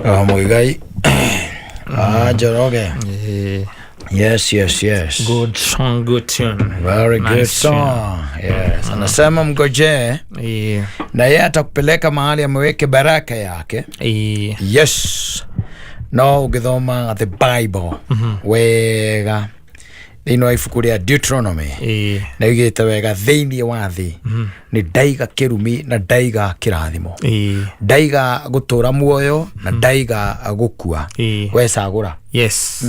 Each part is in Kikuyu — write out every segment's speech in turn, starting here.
Oh, Muigai. Ah, Njoroge. Eh, Yes. Good song, good tune. Very good Nice song. Yes. Anasema mgojee Eh, na yeye atakupeleka mahali ameweke baraka yake. eh, Yes. No ũngĩthoma the Bible wega thĩinĩ wa ibuku rĩa Deuteronomy eh, na ugĩte wega thĩinĩ wa thĩ nĩ ndaiga kĩrumi na ndaiga kĩrathimo, eh, ndaiga gũtũra muoyo na ndaiga gũkua. Eh. We cagũra. Yes.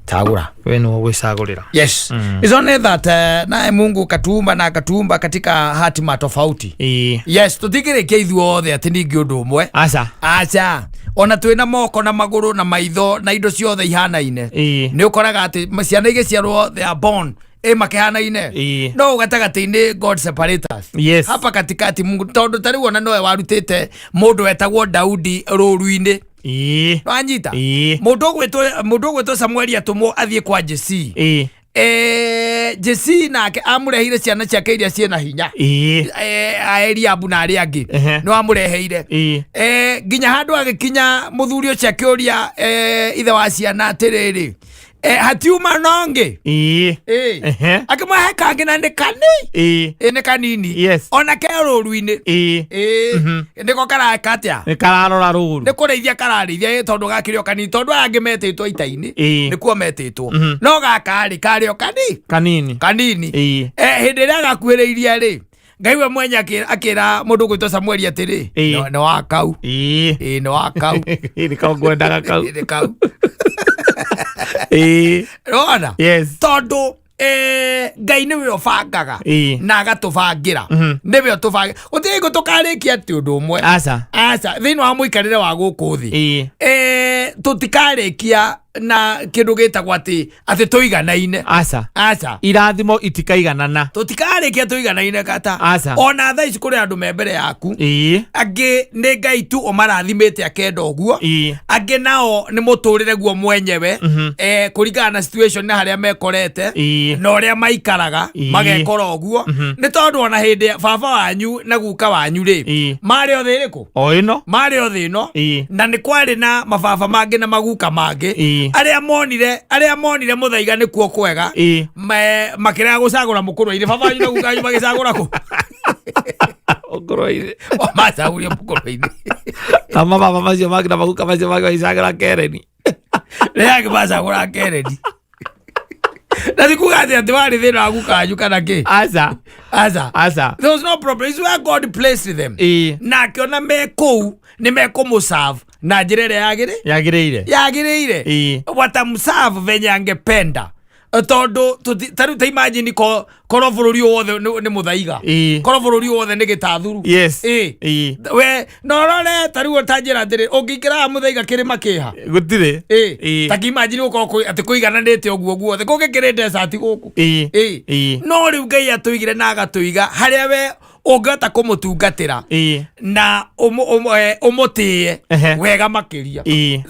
Cagũra. We nĩwe gwĩcagũrĩra. Yes. It's only that naye Mungu katuumba na akatuumba katika hatima tofauti. Eh, Yes, tũtingĩrĩkia ithuothe atĩ ningĩ ũndũ ũmwe. Aca. Aca, ona twĩna moko na magũrũ na maitho na indo ciothe ihanaine, Eh, nĩ ũkoraga atĩ ciana igĩciarwo, they are born ĩ makĩhanaine, Eh. no gatagatĩ-inĩ God separate us. Yes. Hapa katikati Mungu, tondũ ta rĩu ona nowe warutĩte mũndũ wetagwo Daudi rũru-inĩ. Eh, Wanyita? Eh. Mũndũ ũgwĩtwo Samueli atũmwo athiĩ kwa Jesi. Eh, Jesi nake amũreheire ciana ciake iria ciĩna hinya, eh, a Eliabu na arĩa angĩ. Ehe. Nĩ wamũreheire. Eh, Nginya handũ agĩkinya mũthuri ũcio akĩũria ithe wa ciana atĩrĩrĩ, hatiuma nongĩ? Eh, Ehe. Akĩmũhe kangĩ na nĩ kani eh, ĩ nĩ kanini. Yes. Ona ke rũru-inĩ. Eh, Nĩko karaka atĩa? Nĩ kararora rũru. Nĩ kũrĩithia kararĩithia, tondũ gakĩrĩ o kanini, tondũ aya angĩ metĩtwo ita-inĩ. Ĩĩ. Nĩkuo metĩtwo, no gaka rĩ karĩ o kani Kanini. Kanini. Ĩĩ. Hĩndĩ ĩrĩa gakuhĩrĩirie rĩ, Ngai we mwenye akĩra mũndũ ũgwĩtwo Samueli atĩrĩ, "Nĩ wa kau." Ĩĩ. Ĩĩ, nĩ wa kau. Nĩ kau ngwendaga kau. Nĩ kau. Ĩĩ. Rona? Yes. Tondũ Ngai nĩwe ũbangaga Ĩĩ. na agatũbangĩra. Nĩwe ũtũbangĩra, gũtirĩ hingo tũkarĩkia atĩ ũndũ ũmwe. Aca. Aca, thĩinĩ wa mũikarĩre wa gũkũ thĩ, Ĩĩ. Tũtikarĩkia na kĩndũ gĩtagwo atĩ tũiganaine. Aca. Aca. Irathimo itikaiganana. Tũtikarĩkia tũiganaine kata. Aca. Ona thaa ici kũrĩ andũ me mbere yaku, Ĩĩ. angĩ nĩ Ngai tu ũmarathimĩte akenda ũguo, Ĩĩ. angĩ nao nĩ mũtũrĩre guo mwenyewe, kũringana na situation na harĩa mekorete Ĩĩ. na ũrĩa maikaraga, Ĩĩ. magekora ũguo. Nĩ tondũ ona hĩndĩ ya baba wanyu na guka wanyu rĩ, Ĩĩ. marĩ o thĩ ĩrĩkũ? O ĩno. Marĩ o thĩ ĩno. Ĩĩ. Na nĩ kwarĩ na mababa mangĩ na maguka mangĩ, Ĩĩ. arĩa monire mũthaiga nĩkuo kwega, Ĩĩ. Makĩrega gũcagũra mũkũrwe-inĩ. Baba wanyu na guka wanyu magĩcagũra kũ? Ũkũrũ-inĩ. Macagũrie mũkũrwe-inĩ. Na mababa macio mangĩ na maguka macio mangĩ magĩcagũra kereni. Rĩrĩa angĩ macagũra kereni, na ti kuga atĩ warĩ thĩna wa guka wanyu kana kĩ. Aca. Aca. Aca. There was no problem. It's where God placed them. Ĩĩ. Na akĩona me kũu nĩ mekũmũserve na njĩra ĩrĩa yagĩrĩ Yagĩrĩire. yagĩrĩire. Ĩĩ. Watamserve venye angependa, tondũ ta rĩu ta imagine korwo bũrũri ũyũ wothe nĩ mũthaiga, Ĩĩ. korwo bũrũri ũyũ wothe nĩ gĩtathuru. Yes. Ĩĩ. Ĩĩ. We no rore ta rĩu ta njĩra atĩrĩ, ũngĩingĩra mũthaiga kĩrĩma kĩha? Gũtirĩ. Ĩĩ. Ĩĩ. Ta kĩimagine gũkorwo atĩ kũigananĩte ũguo guothe kũngĩkĩrĩ desert gũkũ. Ĩĩ. Ĩĩ. Ĩĩ. No rĩu Ngai atũigire na agatũiga harĩa we ũngĩhota kũmũtungatĩra Ĩĩ. na ũmũtĩe Ehe. wega makĩria. Ĩĩ.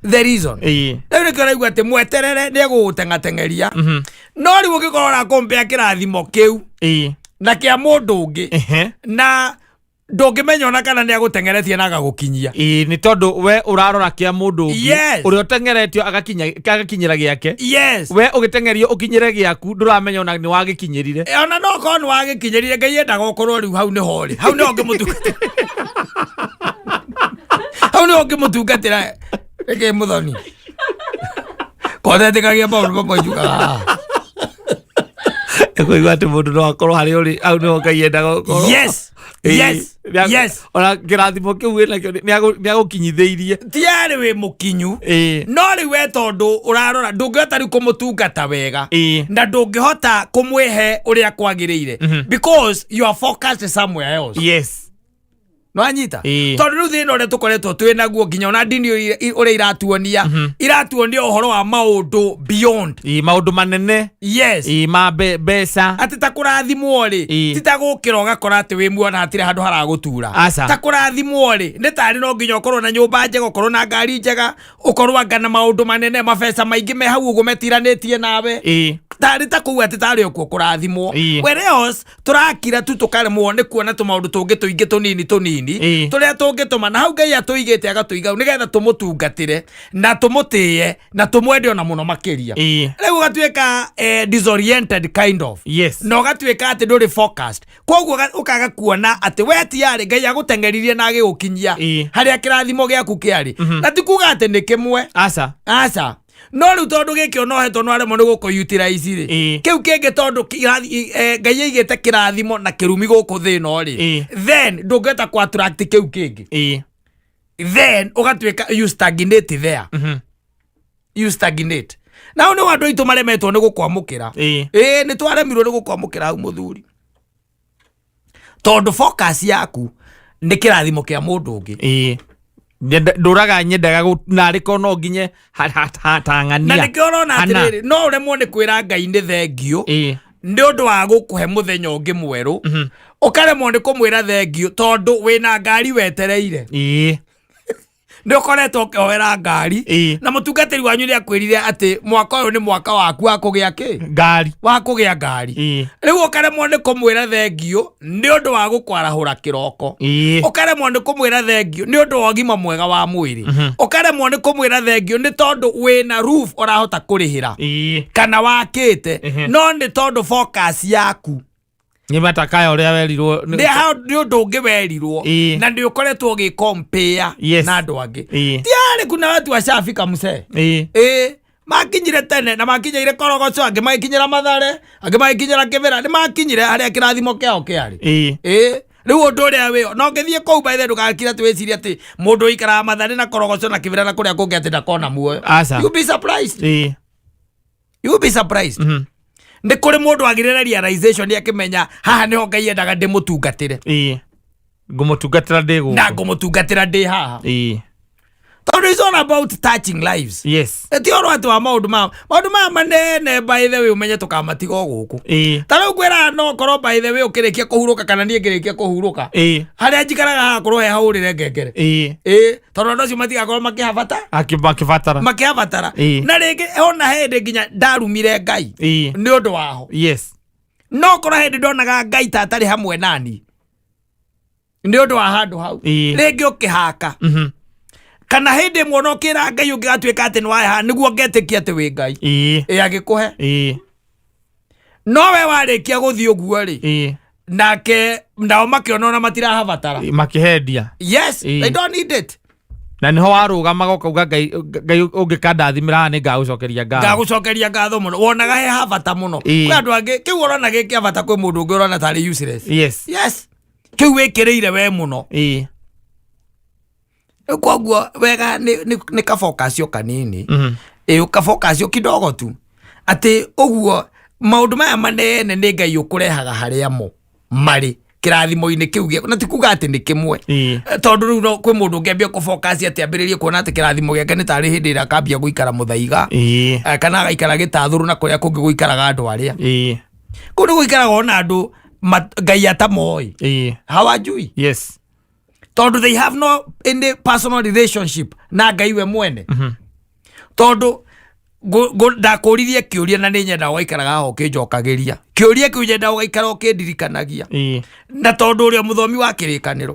The reason Ĩĩ. rĩu nĩkĩo raigua atĩ mweterere nĩ egũgũteng'ateng'eria, no rĩu ũngĩkorwo ũrakũmpea kĩrathimo kĩu Ĩĩ. na kĩa mũndũ ũngĩ, Ehe. na ndũngĩmenya ona kana nĩ agũteng'eretie na agagũkinyia. Ĩĩ, nĩ tondũ we ũrarora kĩa mũndũ ũngĩ. Yes. Ũrĩa ũteng'eretio agakinyĩra gĩake. Yes. We ũgĩteng'erio ũkinyĩre gĩaku, ndũramenya ona nĩ wagĩkinyĩrire. Ona no korwo nĩ wagĩkinyĩrire, Ngai endaga ũkorwo rĩu hau nĩho rĩ, hau nĩho ũngĩmũtungatĩra, hau nĩho ũngĩmũtungatĩra. Ĩkĩ mũthoni kotetĩkagia maũndũ mamwe njugaga. Kũigua atĩ mũndũ no akorwo harĩa ũrĩ hau nĩho Ngai endaga ũkorwo. Yes. Ĩĩ. Yes. Yes. Ona kĩrathimo kĩu wĩnakĩo nĩ agũkinyithĩirie. Tiarĩ wĩ mũkinyu. Ĩĩ. No rĩu we tondũ ũrarora ndũngĩhota rĩu kũmũtungata wega, Ĩĩ. na ndũngĩhota kũmwĩhe ũrĩa kwagĩrĩire because you are focused somewhere else. Yes. Nwanyita? Ĩĩ. Tondũ rĩu thĩna ũrĩa tũkoretwo twĩ naguo, nginya ona ndini ũrĩa iratuonia ũhoro wa maũndũ beyond. Ĩĩ, maũndũ manene. Yes. Ĩĩ, ma mbeca. Atĩ ta kũrathimwo rĩ, Ĩĩ. ti ta gũkĩra ũgakora atĩ wĩ muona hatirĩ handũ haragũtura. Aca. Ta kũrathimwo rĩ, nĩ tarĩ no nginya ũkorwo na nyũmba njega, ũkorwo na ngari njega, ũkorwo anga na maũndũ manene, mabeca maingĩ me hau ũguo metiranĩtie nawe, Ĩĩ. Tarĩ ta kũu atĩ tarĩ okuo kũrathimwo. Ĩĩ. Whereas tũrakira tu tũkaremwo nĩ kuona tũmaũndũ tũngĩ tũingĩ tũnini tũnini. Tũnini tũrĩa tũngĩtũma na hau Ngai atũigĩte, agatũiga hau nĩgetha tũmũtungatĩre na tũmũtĩe na tũmwende ona mũno makĩria. Rĩu ũgatuĩka disoriented kind of, na ũgatuĩka atĩ ndũrĩ focused, koguo ũkaga kuona atĩ we tiarĩ Ngai agũteng'eririe na agĩgũkinyia harĩa kĩrathimo gĩaku kĩarĩ. Na ti kuga atĩ nĩ kĩmwe. Aca. Aca, no rĩu tondũ gĩkĩ ona ũhetwo no aremwo nĩ gũkũ utilize rĩ, kĩu kĩngĩ tondũ Ngai aigĩte kĩrathimo na kĩrumi gũkũ thĩ ĩno rĩ, then ndũngĩhota kũ attract kĩu kĩngĩ. Then ũgatuĩka you stagnate there. You stagnate. Nao nĩ andũ aitũ maremetwo nĩ gũkwamũkĩra. Ĩĩ, nĩ twaremirwo nĩ gũkwamũkĩra hau, mũthuri, tondũ focus yaku nĩ kĩrathimo kĩa mũndũ ũngĩ. Ĩĩ. Ndũraga nyendaga narĩ korwo no nginye Na tang'ania. Nĩkĩo ũrona Hana. atĩrĩrĩ, no ũremwo nĩ kwĩra Ngai nĩ thengiũ nĩ ũndũ wa gũkũhe mũthenya ũngĩ mwerũ. Ũkaremwo nĩ kũmwĩra thengiũ tondũ wĩna ngari wetereire. Nĩ ũkoretwo ũkĩhoera ngari. Na mũtungatĩri wanyu nĩ akwĩrire atĩ mwaka ũyũ nĩ mwaka waku wa kũgĩa kĩ? Ngari. Wa kũgĩa ngari. Rĩu ũkaremwo nĩ kũmwĩra thengiũ nĩ ũndũ wa gũkwarahũra kĩroko. Ũkaremwo nĩ kũmwĩra thengiũ nĩ ũndũ wa ũgima mwega wa mwĩrĩ. Ũkaremwo nĩ kũmwĩra thengiũ nĩ tondũ wĩna roof ũrahota kũrĩhĩra kana wakĩte. No nĩ tondũ focus yaku Nĩ matakaya ũrĩa werirwo nĩ nĩ ũndũ ũngĩ werirwo. Na nĩ ũkoretwo ũgĩkompea na andũ angĩ. Tiarĩ kuna watu washafika msee. Ĩĩ, makinyire tene na makinyĩire Korogoco, angĩ magĩkinyĩra Mathare, angĩ magĩkinyĩra Kĩbĩra. Nĩ makinyire harĩa kĩrathimo kĩao kĩarĩ. Ĩĩ, rĩu ũndũ ũrĩa wĩo na ũngĩthiĩ kũu by the way, ndũgakire atĩ wĩcirie atĩ mũndũ ũikaraga Mathare na Korogoco na Kĩbĩra na kũrĩa kũngĩ atĩ ndakona muoyo. Aca. You be surprised. You be surprised. Nĩ kũrĩ mũndũ agĩrĩre realization akĩmenya haha nĩho Ngai endaga ndĩmũtungatĩre. Ĩĩ, ngũmũtungatĩra ndĩ gũkũ. Na ngũmũtungatĩra ndĩ haha. Tondũ it's all about touching lives. Ti ũhoro atĩ wa maũndũ maya manene. By the way, ũmenye tũkamatiga o gũkũ. Ta rĩu ngwĩraga, no korwo by the way ũkĩrĩkia kũhurũka kana niĩ ngĩrĩkia kũhurũka, harĩa njikaraga hagakorwo he hahũrĩre ngengere. Ĩĩ, tondũ andũ acio matigakorwo makĩhabata. Makĩbatara. Makĩhabatara. Na rĩngĩ ona hĩndĩ nginya ndarumire Ngai nĩ ũndũ waho. No korwo hĩndĩ ndonaga Ngai ta atarĩ hamwe nani nĩ ũndũ wa handũ hau. Rĩngĩ ũkĩhaka kana hĩndĩ ĩmwe ona ũkĩra Ngai ũngĩgatuĩka atĩ nĩ waheha nĩguo ngetĩkia atĩ wĩ Ngai. Ĩ, agĩkũhe. No we warĩkia gũthiĩ ũguo rĩ, nake nao makĩona ona matirahabatara. Makĩhendia. Yes. They don't need it. Na niho warũgamaga ũkauga, Ngai, Ngai, ũngĩkandathimĩra haha nĩ ngagũcokeria ngatho. Ngagũcokeria ngatho mũno. Wonaga he habata mũno. Kwĩ andũ angĩ kĩu ũrona gĩ kĩa bata, kwĩ mũndũ ũngĩ ũrona tarĩ useless. Yes, kĩu wĩkĩrĩire we mũno. Rĩu koguo wega nĩ kafocus kanini. Ĩ, kafocus kidogo tu, atĩ ũguo maũndũ maya manene nĩ Ngai ũkũrehaga harĩa mo marĩ kĩrathimo-inĩ kĩu gĩaku, na ti kuga atĩ nĩ kĩmwe. Tondũ rĩu no kwĩ mũndũ ũngĩambia kũfocus atĩ ambĩrĩrie kuona atĩ kĩrathimo gĩake nĩ tarĩ hĩndĩ ĩrĩa akambia gũikara mũthaiga, kana agaikara gĩtathũrũ na kũrĩa kũngĩ gũikaraga andũ arĩa kũu nĩ gũikaraga ona andũ Ngai atamoĩ, hawajui. Tondũ they have no any personal relationship na Ngai we mwene. Tondũ ndakũririe kĩũria na nĩ nyenda ũgaikaraga haha ũkĩnjokagĩria kĩũria kĩu, nyenda ũgaikara ũkĩndirikanagia. Na tondũ ũrĩa mũthomi wa Kĩrĩkanĩro,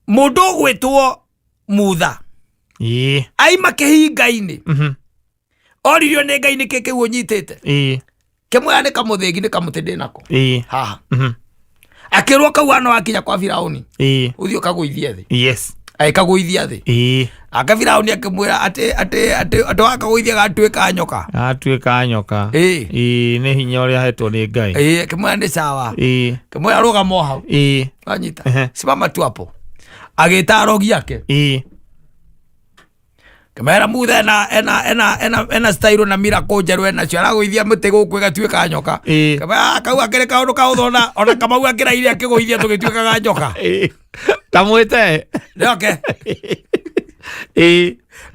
mũndũ ũgwĩtwo Mutha aima kĩhinga-inĩ, oririo nĩ Ngai nĩkĩ kĩu ũnyitĩte. Kĩmwĩra nĩ kamũthĩgi, nĩ kamũtĩ ndĩ nako haha. Akĩrwo kau ano akinya kwa Firauni, ũthiĩ ũkagũithie thĩ. Agĩkagũithia thĩ. Ake Firauni akĩmwĩra atĩ wakagũithia gatuĩka nyoka. Atuĩka nyoka. Ĩĩ, nĩ hinya ũrĩa ahetwo nĩ Ngai. Ĩĩ, akĩmwĩra nĩ sawa. Akĩmwĩra rũgama o hau. Wanyita? Simama tu hapo. Agĩta arogi ake. Kĩmera Mutha ena style na miracle njerũ enacio, aragũithia mũtĩ gũkũ ĩgatuĩka nyoka. Kĩmera, "Ah, kau akĩrĩ kaũndũ kahũthũ, ona Kamau akĩraire akĩgũithia tũgĩtuĩkaga nyoka." Tamwĩte. Nĩoke.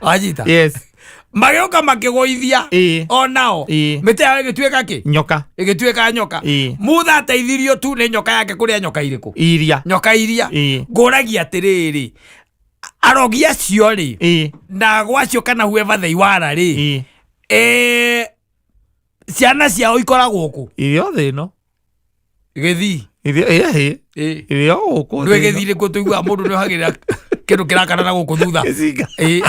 Wanyita? Yes. Magĩũka makĩgũithia onao. Mĩtĩ yao ĩgĩtuĩka kĩ? Nyoka. Ĩgĩtuĩka nyoka. Mutha ateithirio tu nĩ nyoka yake kũrĩa nyoka irĩkũ? Iria. Nyoka iria. Ngũragia atĩrĩrĩ, arogi acio rĩ, na gwacio kana whoever they were rĩ, ciana ciao ikoragwo kũ? Irio thĩ ĩno. Gĩthii. Ĩhĩ. Ĩĩ. Ĩrĩ o gũkũ. Ndwĩ gĩthirĩ kuo tũiguaga mũndũ nĩ ohagĩrĩra kĩndũ kĩrakana na gũkũ thutha. Gĩcinga. Ĩĩ.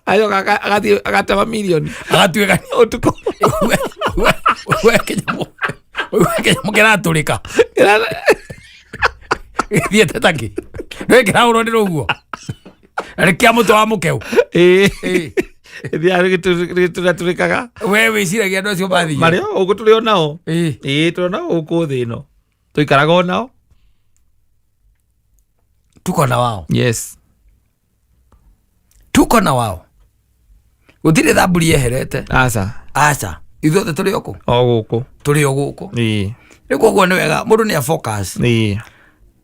Acoka agathiĩ agatema mirioni. Agatuĩka Ũtukũ. we kĩnyamũ we kĩnyamũ kĩratũrĩka gĩthiĩte takĩ ndwĩ kĩrahũrwo nĩ rũguo na nĩ kĩa mũtwe wa mũkeu. Ĩĩ. Ĩĩ. Ĩthiaga rĩgĩtũratũrĩkaga. We wĩciragia andũ acio mathiĩ. Marĩ o gũkũ tũrĩ o nao. Ĩĩ. Ĩĩ tũrĩ o nao gũkũ thĩ ĩno. Tũikaraga o nao. Tuko na wao. Yes. Tuko na wao. Gũtirĩ thamburi yeherete. Aca. Aca. Ithuothe tũrĩ o kũ? O gũkũ. Tũrĩ o gũkũ. Ĩĩ. Rĩu koguo nĩ wega mũndũ nĩ a focus. Ĩĩ.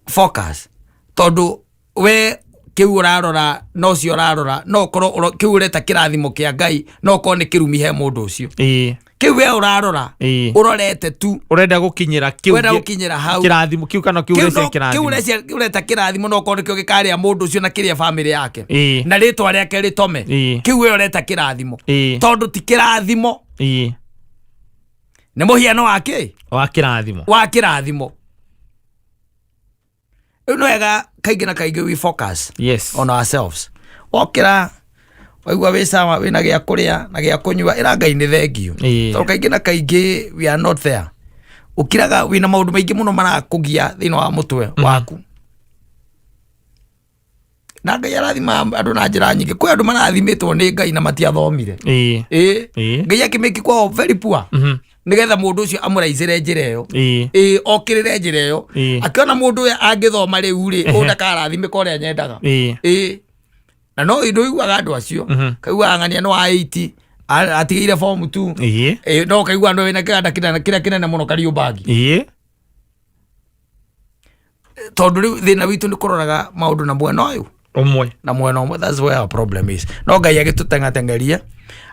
Focus. Tondũ we kĩu ũrarora no ũcio ũrarora no ũkorwo kĩu ũreta kĩrathimo kĩa Ngai no ũkorwo nĩ kĩrumi he mũndũ ũcio. Ĩĩ. Kĩu we ũrarora Ĩĩ. ũrorete tu Ũrenda gũkinyĩra kĩu. Ũrenda gũkinyĩra hau. Kĩrathimo kĩu kana kĩu Kĩu ũrecia no- kĩu kĩrathimo. ũreta kĩrathimo no ũkorwo nĩkĩo gĩkarĩa mũndũ ũcio na kĩrĩa bamĩrĩ yake. Ĩĩ. Na rĩtwa rĩake rĩtome. Ĩĩ. Kĩu we ũreta kĩrathimo. Ĩĩ. Tondũ ti kĩrathimo. Ĩĩ. Nĩ mũhiano wa kĩ? Wa kĩrathimo. Wa kĩrathimo. Rĩu nĩ wega kaingĩ na kaingĩ we focus Yes. on ourselves. Wokĩra waigua wĩ sawa wĩna gĩa kũrĩa na gĩa kũnyua ĩra Ngai nĩ thengiũ. Ĩĩ. Tondũ kaingĩ na kaingĩ we are not there. Ũkiraga wĩna maũndũ maingĩ mũno marakũgia thĩinĩ wa mũtwe waku. Na Ngai arathima andũ na njĩra nyingĩ. Kwĩ andũ marathimĩtwo nĩ Ngai na matiathomire. Ĩĩ. Ĩĩ. Ĩĩ. Ngai akĩmĩki kwao very poor. Nĩgetha mũndũ ũcio amũraicĩre njĩra ĩyo. Ĩĩ. Ĩĩ okĩrĩre njĩra ĩyo. Ĩĩ. Akĩona mũndũ ũyũ angĩthoma rĩu rĩ, ũyũ ndakarathimĩka ũrĩa nyendaga. Ĩĩ. Ĩĩ. Na no ndũiguaga andũ acio. Kaiguaga ng'ania nĩ wa 80 atigĩire form 2. Ĩĩ. Ĩĩ no kaigua andũ wĩna kĩganda kĩnene kĩrĩa kĩnene mũno Kariũmbangi. Ĩĩ. Tondũ rĩu thĩna witũ nĩ kũroraga maũndũ na mwena ũyũ. Ũmwe. Na mwena ũmwe, that's where our problem is. No Ngai agĩtũteng'ateng'erie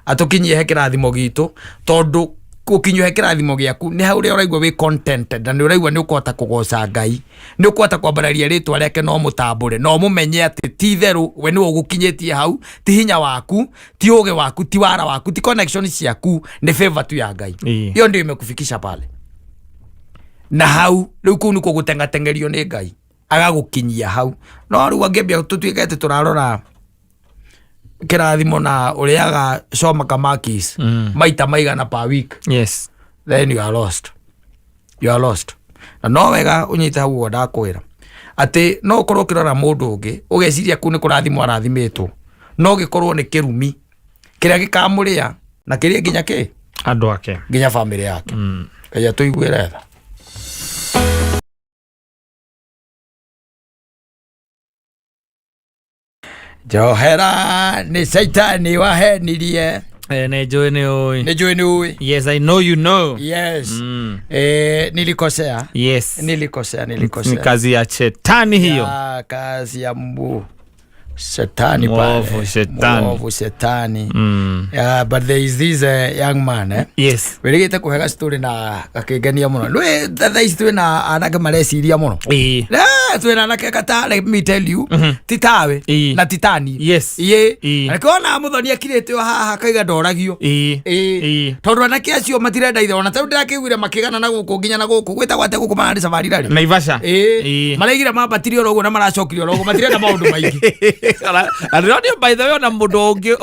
atũkinyie he kĩrathimo gitũ, tondũ gũkinyio he kĩrathimo gĩaku nĩ hau ũrĩa ũraigua wĩ contented na nĩ ũraigua nĩ ũkũhota kũgoca Ngai, nĩ ũkũhota kwambararia rĩtwa rĩake na ũmũtambũre na ũmũmenye atĩ ti itherũ we nĩwe ũgũkinyĩtie hau, ti hinya waku, ti ũgĩ waku, ti wara waku, ti connection ciaku, nĩ favor tu ya Ngai. Ĩĩ. Hiyo ndio imekufikisha pale. Na hau rĩu kũu nĩkuo gũteng'ateng'erio nĩ Ngai agagũkinyia hau. No rĩu angĩambia tũtuĩke atĩ tũrarora kĩrathimo na ũrĩaga coma kamakis maita maigana per week, Yes. then you are lost. You are lost. Na no wega ũnyite hau ũguo ndakwĩra atĩ no ũkorwo ũkĩrora mũndũ ũngĩ ũgeciria kũu nĩ kũrathimwo arathimĩtwo, no gĩkorwo nĩ kĩrumi kĩrĩa gĩkamũrĩa na kĩrĩe nginya kĩ Andũ ake. nginya bamĩrĩ yake. Ngai atũiguĩre tha. Njohera nĩ caitani wahenirie. Nĩ njũĩ nĩ ũĩ. Nĩ njũĩ nĩ ũĩ. Yes, I know you know. Yes. Nilikosea. Yes. Nilikosea, Ni nilikosea. kazi ya shetani hiyo. Ya, kazi ya mbu. Shetani Mwovu pale. shetani. Mwovu shetani. Yeah, but there is this young man, eh? Yes. Wĩrĩgĩte kũhe story na gakĩngenia mũno. Nĩ thaa ici twĩna anake mareciria mũno. Ĩĩ. Twĩna anake kata, let me tell you, ti tawe Ĩĩ. na ti tani. Yes. Ĩĩ. Ĩĩ. Na nĩkĩo wonaga mũthoni akirĩte o haha akaiga ndoragio. Ĩĩ. Ĩĩ. Ĩĩ. Tondũ anake acio matirenda ithe ona tarĩu ndĩrakĩiguire makĩgana na gũkũ nginya na gũkũ gwĩtagwo atĩa gũkũ mararĩ safari rarĩ. Naivasha. Ĩĩ. Ĩĩ. Maraigire mambatire oro ũguo na maracokire oro ũguo matirenda maũndũ maingĩ. Na ndĩronio by the way ona mũndũ ũngĩ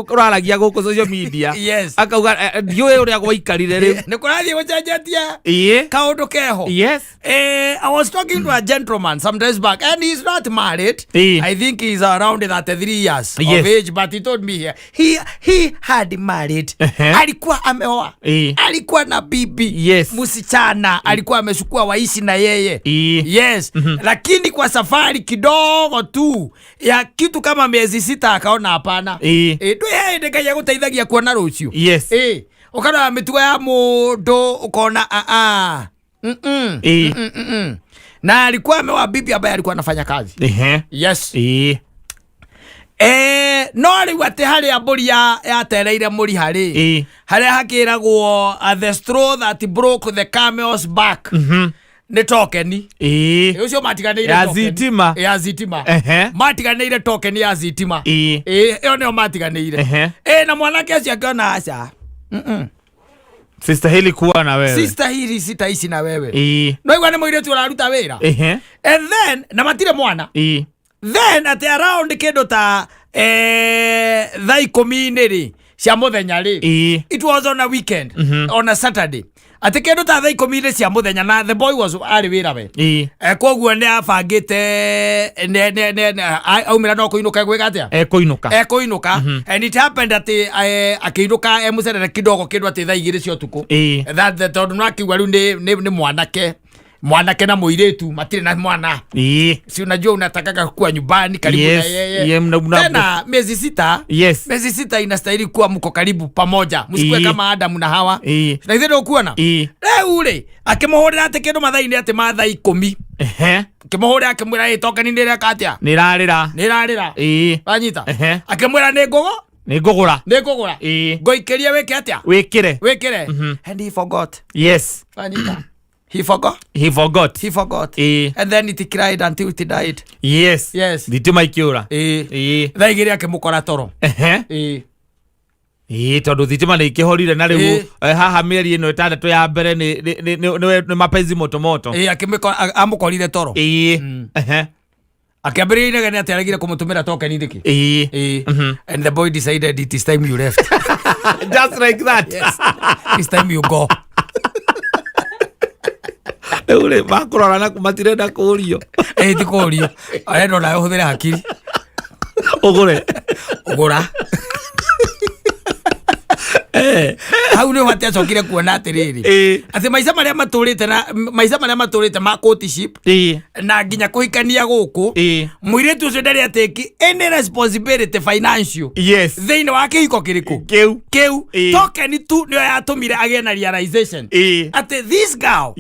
ũraragia gũkũ social media. Yes. Akauga ndiũĩ ũrĩa gwaikarire rĩu. Nĩ kũrathiĩ gũcenjetie Ĩĩ. kaũndũ keho. Yes. I was talking to a gentleman some days back, and he's not married. I think he's around 33 years Yes. of age, but he told me here he had married. Alikuwa ameoa. Alikuwa na bibi. Yes. Msichana alikuwa amechukua waishi na yeye. Yes. Lakini kwa safari kidogo tu ya kitu kama miezi 6 akaona hapana. Ndũ hĩndĩ Ngai agũteithagia kuona rũciũ. Yes. Ũkarora mĩtugo ya mũndũ ũkona a a. Na alikuwa ameoa bibi ambaye alikuwa anafanya kazi. Yes. No rĩu atĩ harĩa mbũri yatereire mũri harĩ. Harĩa hakĩragwo, the straw that broke the camel's back. Nĩ tokeni. Ũcio matiganĩire Ya token. thitima. Ya thitima. Matiganĩire token ya thitima. Ĩyo nĩyo matiganĩire. Na mwanake ũcio akĩona aca. Sistahili kuwa na wewe. Sistahili sitaishi na wewe. Ĩĩ. No igua nĩ mũirĩtu ũraruta wĩra. And then na matirĩ mwana. Then at around kĩndũ ta thaa 10 rĩ cia mũthenya rĩ, it was on a weekend, on a Saturday, atĩ kĩndũ ta thaa 10 cia mũthenya, na the boy was arĩ wĩra we. Koguo nĩ abangĩte aumĩra no kũinũka gwĩka atĩa? Ekũinũka. Ekũinũka. And it happened atĩ akĩinũka e mũcerere kidogo, kĩndũ atĩ thaa 2 cia ũtukũ. Tondũ no akiuga rĩu nĩ mwanake na mũirĩtu matirĩ na mwana. Si unajua unatakaga kuwa nyumbani karibu na yeye. Tena miezi 6. Miezi 6 inastahili kuwa mko karibu pamoja, msikuwe kama Adamu na Hawa. Na ithuĩ ndũkuona. Rĩu rĩ, akĩmũhũrĩra atĩ kĩndũ mathaa-inĩ atĩ ma thaa 10. Akĩmũhũrĩra, akĩmwĩra, "Ĩ, tokeni nĩ ĩreka atĩa?" Nĩ ĩrarĩra. Nĩ ĩrarĩra. Wanyita? Ehe. Akĩmwĩra, "Nĩ ngũgũ Nĩ ngũgũra. Nĩ ngũgũra. Ngũikĩrie wĩke atĩa?" Wĩkĩre. Wĩkĩre. And he forgot. Wanyita? He forgot. He forgot. He forgot. And then it cried until it died. Yes. Thitima ikĩũra. Thaa 2 akĩmũkora toro. Ĩĩ, tondũ thitima nĩ ikĩhorire na rĩu haha mĩeri ĩno 6 ya mbere nĩ mapenzi moto moto. Ĩĩ, amũkorire toro. Akĩambĩrĩria inegene atĩ aregire kũmũtũmĩra tokeni nĩkĩ. And the boy decided it is time you left. Just like that. Yes. It's time you go. Rĩu rĩ, makũrora na matirenda kũũrio. Ĩĩ, ti kũũrio, arenda onawe ũhũthĩre hakiri. Ũgũre. Ũgũra. Hau nĩho atĩ acokire kuona atĩrĩrĩ, atĩ maica marĩa matũrĩte na maica marĩa matũrĩte ma courtship na nginya kũhikania gũkũ, mũirĩtu ũcio ndarĩ atĩki any responsibility financial thĩinĩ wa kĩhiko kĩrĩkũ? Kĩu. Kĩu. Tokeni tu nĩyo yatũmire agĩe na realization atĩ this girl,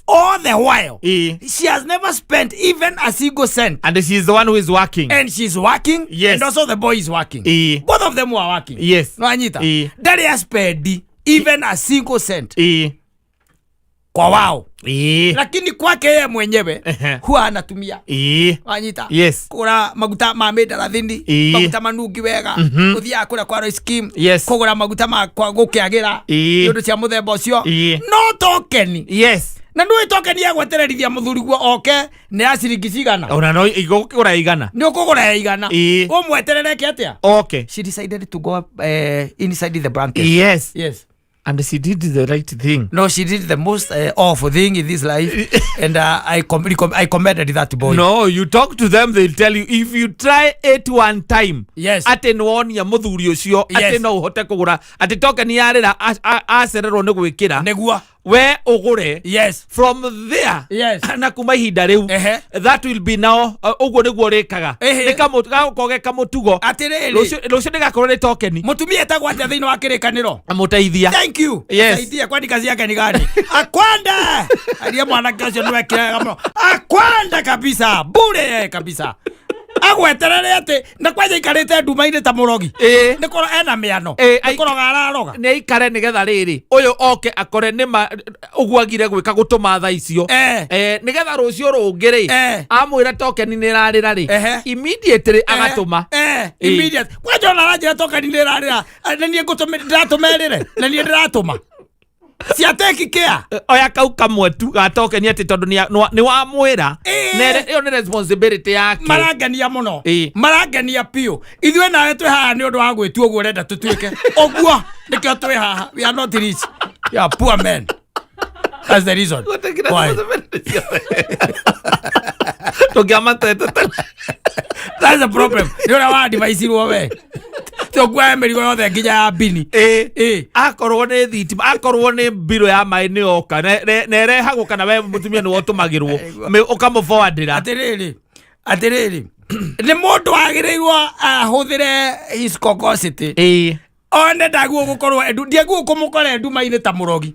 all the while, she has never spent even a single cent. And she is the one who is working. And she's working. And also the boy is working. Both of them were working. No anyita? Ndarĩ a spend even a single cent kwa wao, lakini kwake yeye mwenyewe huwa anatumia. Wanyita? Yes. Kũgũra maguta ma mĩndarathini, maguta manungi wega, ũthiaga kũrĩa kwa Royce Kim, kũgũra maguta ma kwa gũkĩagĩra, ũndũ cia mũthemba ũcio. No tokeni. Na ndũĩ tokeni ya gwetererithia mũthuri guo oke nĩ ya ciringi cigana? Ona no igũkĩgũra 100. Nĩ ũkũgũra ya 100. Ũmweterere atĩa? Okay. She decided to go inside the blanket. Yes. And she did the right thing. No, she did the most awful thing in this life, and I commended that boy. No, you talk to them, they'll tell you if you try it one time, atĩ nĩwonia mũthuri ũcio atĩ no ũhote kũgũra, atĩ tokeni yarĩra acererwo nĩ gwĩkĩra, Nĩguo. we ũgũre. From there, na kuma ihinda rĩu, that will be now ũguo nĩguo rĩkaga. Gagũkorwo ge kamũtugo. Atĩrĩrĩ. Rũciũ nĩgakorwo nĩ tokeni. Mũtumia etagwo atĩa thĩinĩ wa kĩrĩkanĩro? Mũteithia. Thank you. Saidia, kwani kazi yake ni gani? Akwande aliye mwanake ũcio nĩwekire wega mũno, akwande kabisa bure kabisa, agweterere atĩ na kwanja ikarĩte nduma-inĩ ta mũrogi. Nĩ kũro ena mĩano. Nĩ kũroga araroga. Nĩ aikare nĩgetha rĩrĩ ũyũ oke akore nĩma ũguo agire gwĩka gũtũma thaa icio. Nĩgetha rũciũ rũngĩ rĩ, amwĩra tokeni nĩ ĩrarĩra rĩ, immediately agatũma. Immediate kwanja ona aranjĩra tokeni nĩ ĩrarĩra, na niĩ ndĩratũma ĩrĩre na niĩ ndĩratũma cia take care. Oya kau kamwe tu ga tokeni, atĩ tondũ nĩ wamwĩra ĩyo nĩ responsibility yake. Marangenia mũno. Marangenia biũ. Ithuĩ nawe twĩ haha nĩ ũndũ wa gwĩtua ũguo ũrenda tũtuĩke ũguo, nĩkĩo twĩ haha. We are not rich, we are poor men. That's the reason Gũtekĩra why. Responsibility ciothe. Tũngĩamatete tene. That's the problem, nĩ ũrĩa wa advice-irwo we tũkuoya mĩrigo yothe nginya ya bini. Akorwo nĩ thitima, akorwo nĩ mbirũ ya maĩ nĩ yoka na ĩrehagwo, kana we mũtumia nĩwe ũtũmagĩrwo, ũkamũforwardĩra. Atĩrĩrĩ, nĩ mũndũ wagĩrĩirwo ahũthĩre his cocosity, one ndaguo gũkorwo ndiaguo kũmũkora nduma-inĩ ta mũrogi.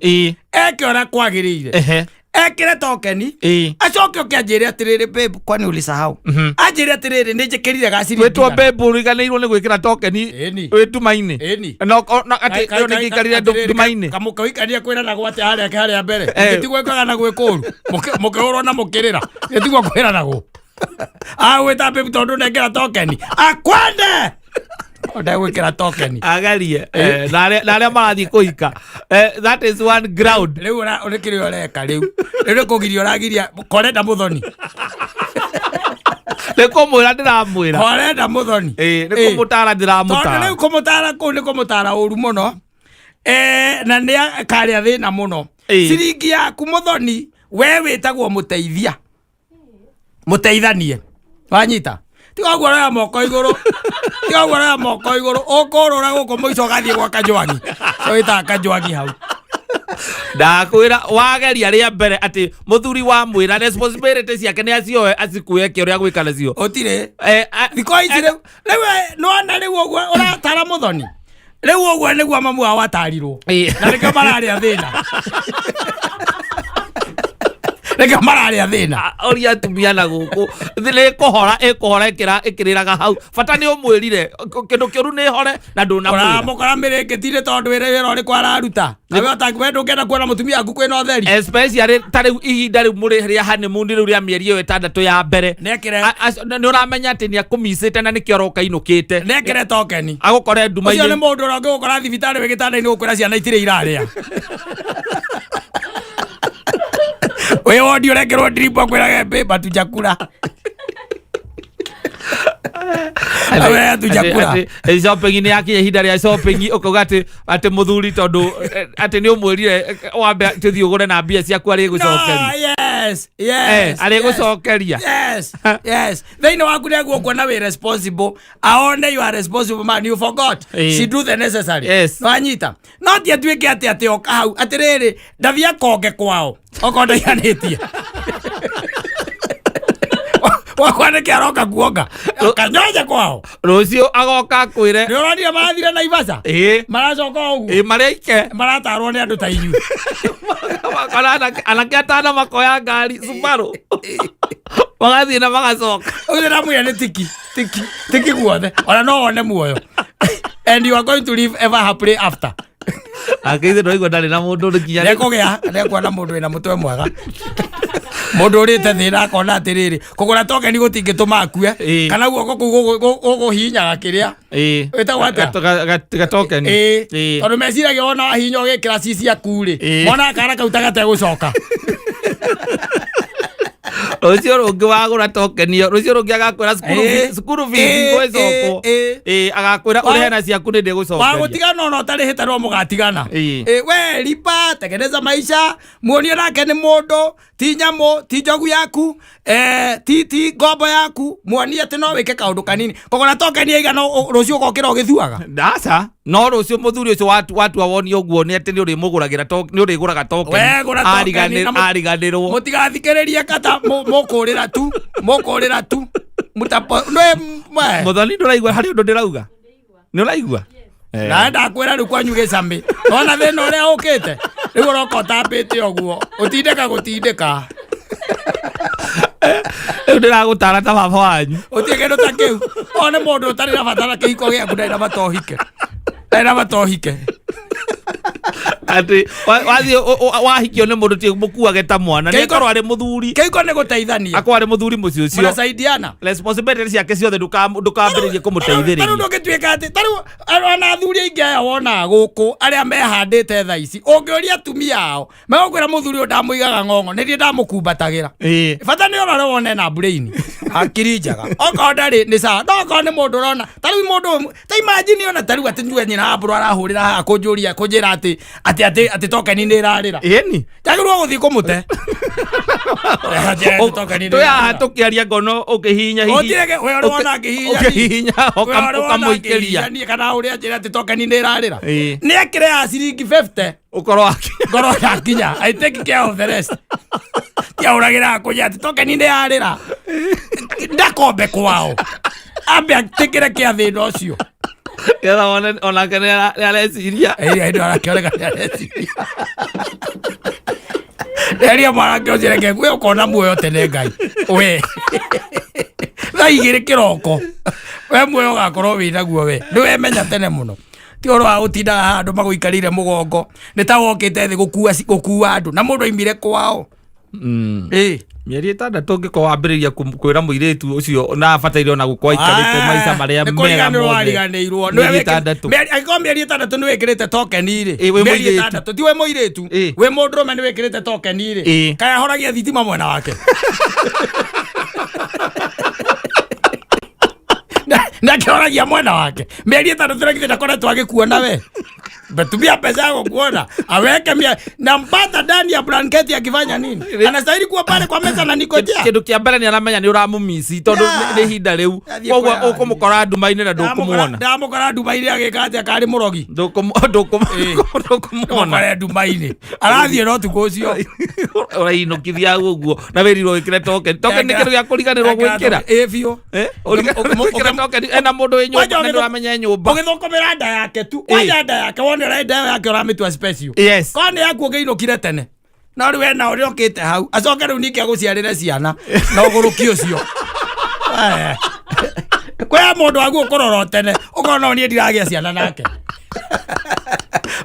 Eke ũrĩa kwagĩrĩire. Ekĩre tokeni. Acoke oke anjĩre atĩrĩrĩ, "Babe, kwani ulisahau?" Anjĩre atĩrĩrĩ, "Nĩ njĩkĩrire gaciri." Wĩtwo babe, ũriganĩirwo nĩ gwĩkĩra tokeni Ĩni. wĩ nduma-inĩ. Ĩni. Na atĩ ĩyo nĩ ngĩikarire nduma-inĩ. Kamũkĩhikania kwĩranagwo atĩ harĩa harĩa mbere gĩtigwo ĩkaga na gwĩkũru mũkĩhũrwo na mũkĩrĩra, gĩtigwo kwĩranagwo agwĩta babe tondũ nengera tokeni akwende. Ndegwĩkĩra token. Agerie na arĩa marathiĩ kũhika, that is one ground. Rĩu ũrĩ kĩrĩa ũreka rĩu, rĩu nĩ kũgiria ũragiria korenda mũthoni. Nĩ kũmwĩra ndĩramwĩra. Korenda mũthoni. Ĩ, nĩ kũmũtara Tondũ ndĩramũtara. Rĩu kũmũtara kũu nĩ kũmũtara ũru mũno, na nĩ akarĩa thĩna mũno. Ciringi yaku mũthoni, we wĩtagwo mũteithia, mũteithanie, wanyita? Tiga ũguo ũroya moko igũrũ, tiga ũguo ũroya moko igũrũ, ũkũrũra gũkũ mũico ũgathiĩ gwa Kajwangi, so wĩtaga Kajwangi hau. Ndakwĩra wageria rĩa mbere atĩ mũthuri wa mwĩra responsibility ciake nĩ acioe, acikue eke ũrĩa gwĩka nacio. Ũtirĩ Eh, thikũ ici rĩu nĩwona rĩu ũguo ũratara mũthoni, rĩu ũguo nĩguo mamu wao atarirwo. Na nĩkĩo mararĩa thĩna, nĩkĩo mararĩa thĩna. Ũria atumia na gũkũ nĩ kũhora ĩkũhora ĩkĩrĩraga hau, bata nĩ ũmwĩrire kĩndũ kĩũru nĩ hore na ndũnamwĩra. Ũramũkora mĩrĩngĩti-inĩ tondũ wĩra ũrĩkũ araruta? Nawe we ndũngĩenda kuona mũtumia waku kwĩna ũtheri? Especially ta rĩu ihinda rĩu mũrĩ rĩa honeymoon, rĩu rĩa mĩeri ĩyo 6 ya mbere. Nĩekĩre Nĩ ũramenya atĩ nĩ akũmicĩte na nĩkĩo aroka inũkĩte. Nĩekĩre tokeni. Agũkore Ũcio nĩ nduma-inĩ. Mũndũ ũrĩa ũngĩgũkora thibitarĩ wĩ gĩtanda-inĩ gũkwĩra ciana itirĩ irarĩa, wĩ wondi ũrekĩrwo drip, akwĩrage mbĩmba tu chakula. Awe hatujakula. Shopping nĩ yakinya, ihinda rĩa shopping, ũkauga atĩ mũthuri tondũ atĩ nĩ ũmwĩrire wambe tũthiĩ ũgũre na mbia ciaku, arĩ gũcokeria. No, yes. Arĩ gũcokeria. Yes, thĩinĩ waku nĩguo kuona wĩ responsible, aone you are responsible man. You forgot. She do the necessary. Nwanyita? No ti atuĩke atĩ oka hau atĩrĩrĩ, ndathiĩ akonge kwao okorwo ndaiganĩtie wakwa nĩkĩ aroka kuonga kanyonya kwao. Rũciũ agoka akwĩre. Nĩ ũronire marathire Naivasha? Ĩĩ. Maracoka o ũguo. Ĩĩ, marĩ aike. Maratarwo nĩ andũ ta inyuĩ. Makora anake atano makoya ngari Subaru magathiĩ na magacoka. Ũcio ndamwĩra nĩ tiki tiki tiki guothe, ona no wone muoyo and you are going to live ever happily after. Akĩithe ndwaigua ndarĩ na mũndũ nginya. Nĩekũgĩa, nĩekuona mũndũ wĩna mũtwe mwega, mũndũ ũrĩte thĩna akona atĩrĩrĩ, kũgũra tokeni gũtingĩtũma akue. Kana guoko kũu gũkũhihinyaga kĩrĩa wĩtagwo atĩa? Gatokeni. Ĩĩ, tondũ meciragia wona wahihinya ũgĩkĩra ci ciaku rĩ, monaga kana kau ta gategũcoka. Rũciũ rũngĩ wagũra tokeni ĩyo, rũciũ rũngĩ agakwĩra cukuru cukuru fees gwĩcokwo. Ĩĩ. Ĩĩ, agakwĩra ũrĩhe na ciaku nĩ ndĩgũcokeria. Wagũtigana ona ũtarĩhĩte no mũgatigana. Ĩĩ, we lipa, tengeneza maisha, muonie nake nĩ mũndũ, ti nyamũ, ti njogu yaku, ti ngombo yaku. Muonie atĩ no wĩke kaũndũ kanini. Kũgũra tokeni ĩigana rũciũ ũgokĩra ũgĩthuaga. Aca, no rũciũ mũthuri ũcio watua woni ũguo nĩ atĩ nĩ ũrĩmũgũragĩra nĩ ũrĩgũraga tokeni. We gũra tokeni na Ariganĩrwo. Mũtigathikĩrĩrie kata mũkũrĩra tu, mũkũrĩra tu. Mutapo nĩ mwe. Mũthoni, ndũraigua harĩ ũndũ ndĩrauga? Nĩ ũraigua? Na ndakwĩra rĩu kwanyu gĩcamĩ ona thĩna ũrĩa ũkĩte rĩu ũroka ũtambĩte ũguo ũtindĩka gũtindĩka. Rĩu ndĩragũtara ta baba wanyu. Ũtirĩ kĩndũ ta kĩu, o nĩ mũndũ ũtarĩ na bata na kĩhiko gĩaku, ndarĩ na bata ũhike, ndarĩ na bata ũhike. Atĩ wathiĩ wahikio nĩ mũndũ ti mũkuage ta mwana, nĩ akorwo arĩ mũthuri. Kĩhiko nĩ gũteithania. Akorwo arĩ mũthuri mũciĩ ũcio. Mnasaidiana. Responsibility ciake ciothe ndũkambĩrĩrie Tarĩu kũmũteithĩrĩria. Ndũngĩtuĩka atĩ tarĩu ona athuri aingĩ aya wonaga gũkũ arĩa mehandĩte tha ici, ũngĩũria atumia ao megũkwĩra mũthuri ũyũ ndamũigaga ng'ong'o, nĩ niĩ ndamũkumbatagĩra. Bata nĩ ũrore wone na brain, hakiri njega. Okorwo ndarĩ nĩ sawa, no okorwo nĩ mũndũ ũrona tarĩu mũndũ ta imagine ona tarĩu atĩ njuge nyina wa mbũrũ arahũrĩra haha kũnjũria kũnjĩra atĩ tokeni nĩ ĩrarĩra. Ĩni. Njagĩrĩirwo gũthiĩ kũmũte. Tokeni nĩ Twĩ haha ĩrarĩra. Tũkĩaria ngono ũkĩhihinya. Gũtirĩ we ũrĩ wona ngĩhihinya niĩ. Ũkĩhihinya ũkamũikĩria. Niĩ kana ũrĩa njĩra atĩ tokeni nĩ ĩrarĩra. Nĩ ekĩre ya ciringi 50. Ũkorwo wake. Ngorwo yakinya, I take care of the rest. Tiahũragĩra kũnjĩra atĩ tokeni nĩ yarĩra, ndakombe kwao ambe atĩkĩre kĩa thĩna ũcio. Getha wone onake nĩ areciria. Ĩĩ, hĩndĩ arakĩoneka nĩ areciria. Eria mwanake ũcio, reke we ũkona muoyo tene Ngai we thaa 2 kĩroko, we muoyo ũgakorwo wĩ naguo, we nĩ wemenya tene mũno, ti ũhoro wa gũtindaga haha andũ magũikarĩire mũgongo nĩ ta wokĩte thĩ gũkua gũkua andũ na mũndũ aimire kwao. Ĩĩ. Mĩeri 6 ũngĩkorwo wambĩrĩria kwĩra mũirĩtu ũcio na abataire ona gũkorwo aikarĩte maica marĩa Nĩ mega kũriganĩrwo mothe. wariganĩirwo. Mĩeri 6. Angĩkorwo mĩeri 6 nĩ wĩkĩrĩte tokeni rĩ, Ĩ, wĩ mĩeri mũirĩtu. 6 ti wĩ mũirĩtu, Ĩ. wĩ mũndũrũme nĩ wĩkĩrĩte tokeni rĩ, Ĩ. kaĩ ahoragia thitima mwena wake? Na akĩhoragia mwena wake mĩeri 6 na githĩ ndakoretwo agĩkuona we? Tumia pesa yako kuona aweke mia nampata ndani ya blanketi akifanya nini? Anastahili kuwa pale kwa meza na nikojea. Kĩndũ kĩa mbere nĩ aramenya nĩ ũramũmici tondũ Yeah. nĩ ihinda rĩu. Athiĩ Koguo kũraya. ũkũmũkora nduma-inĩ na ndũkũmuona. Ndamũkora nduma-inĩ agĩka atĩa karĩ mũrogi? Ndũkũmuona. Ndamũkora nduma-inĩ arathiĩ no tukũ ũcio. Ũrainũkithia hau ũguo na wĩrirwo wĩkĩre token. Token nĩ kĩndũ gĩa kũriganĩrwo gwĩkĩra. Ĩ biũ. Ũkĩra token ena mũndũ wĩ nyũmba na ndũramenya e nyũmba. Ũgĩthũkũmĩra nda yake tu. Kwanja nda yake wone ũrĩa nda ĩyo yake ũramĩtua special. Yes. Korwo nĩ yaku ũngĩinũkire tene. No rĩu ena ũrĩa ũkĩte hau acoke rĩu ningĩ agũciarĩre ciana na ũgũrũki ũcio. Kwĩ mũndũ waku ũkũrora o tene ũkona o niĩ ndiragĩa ciana nake.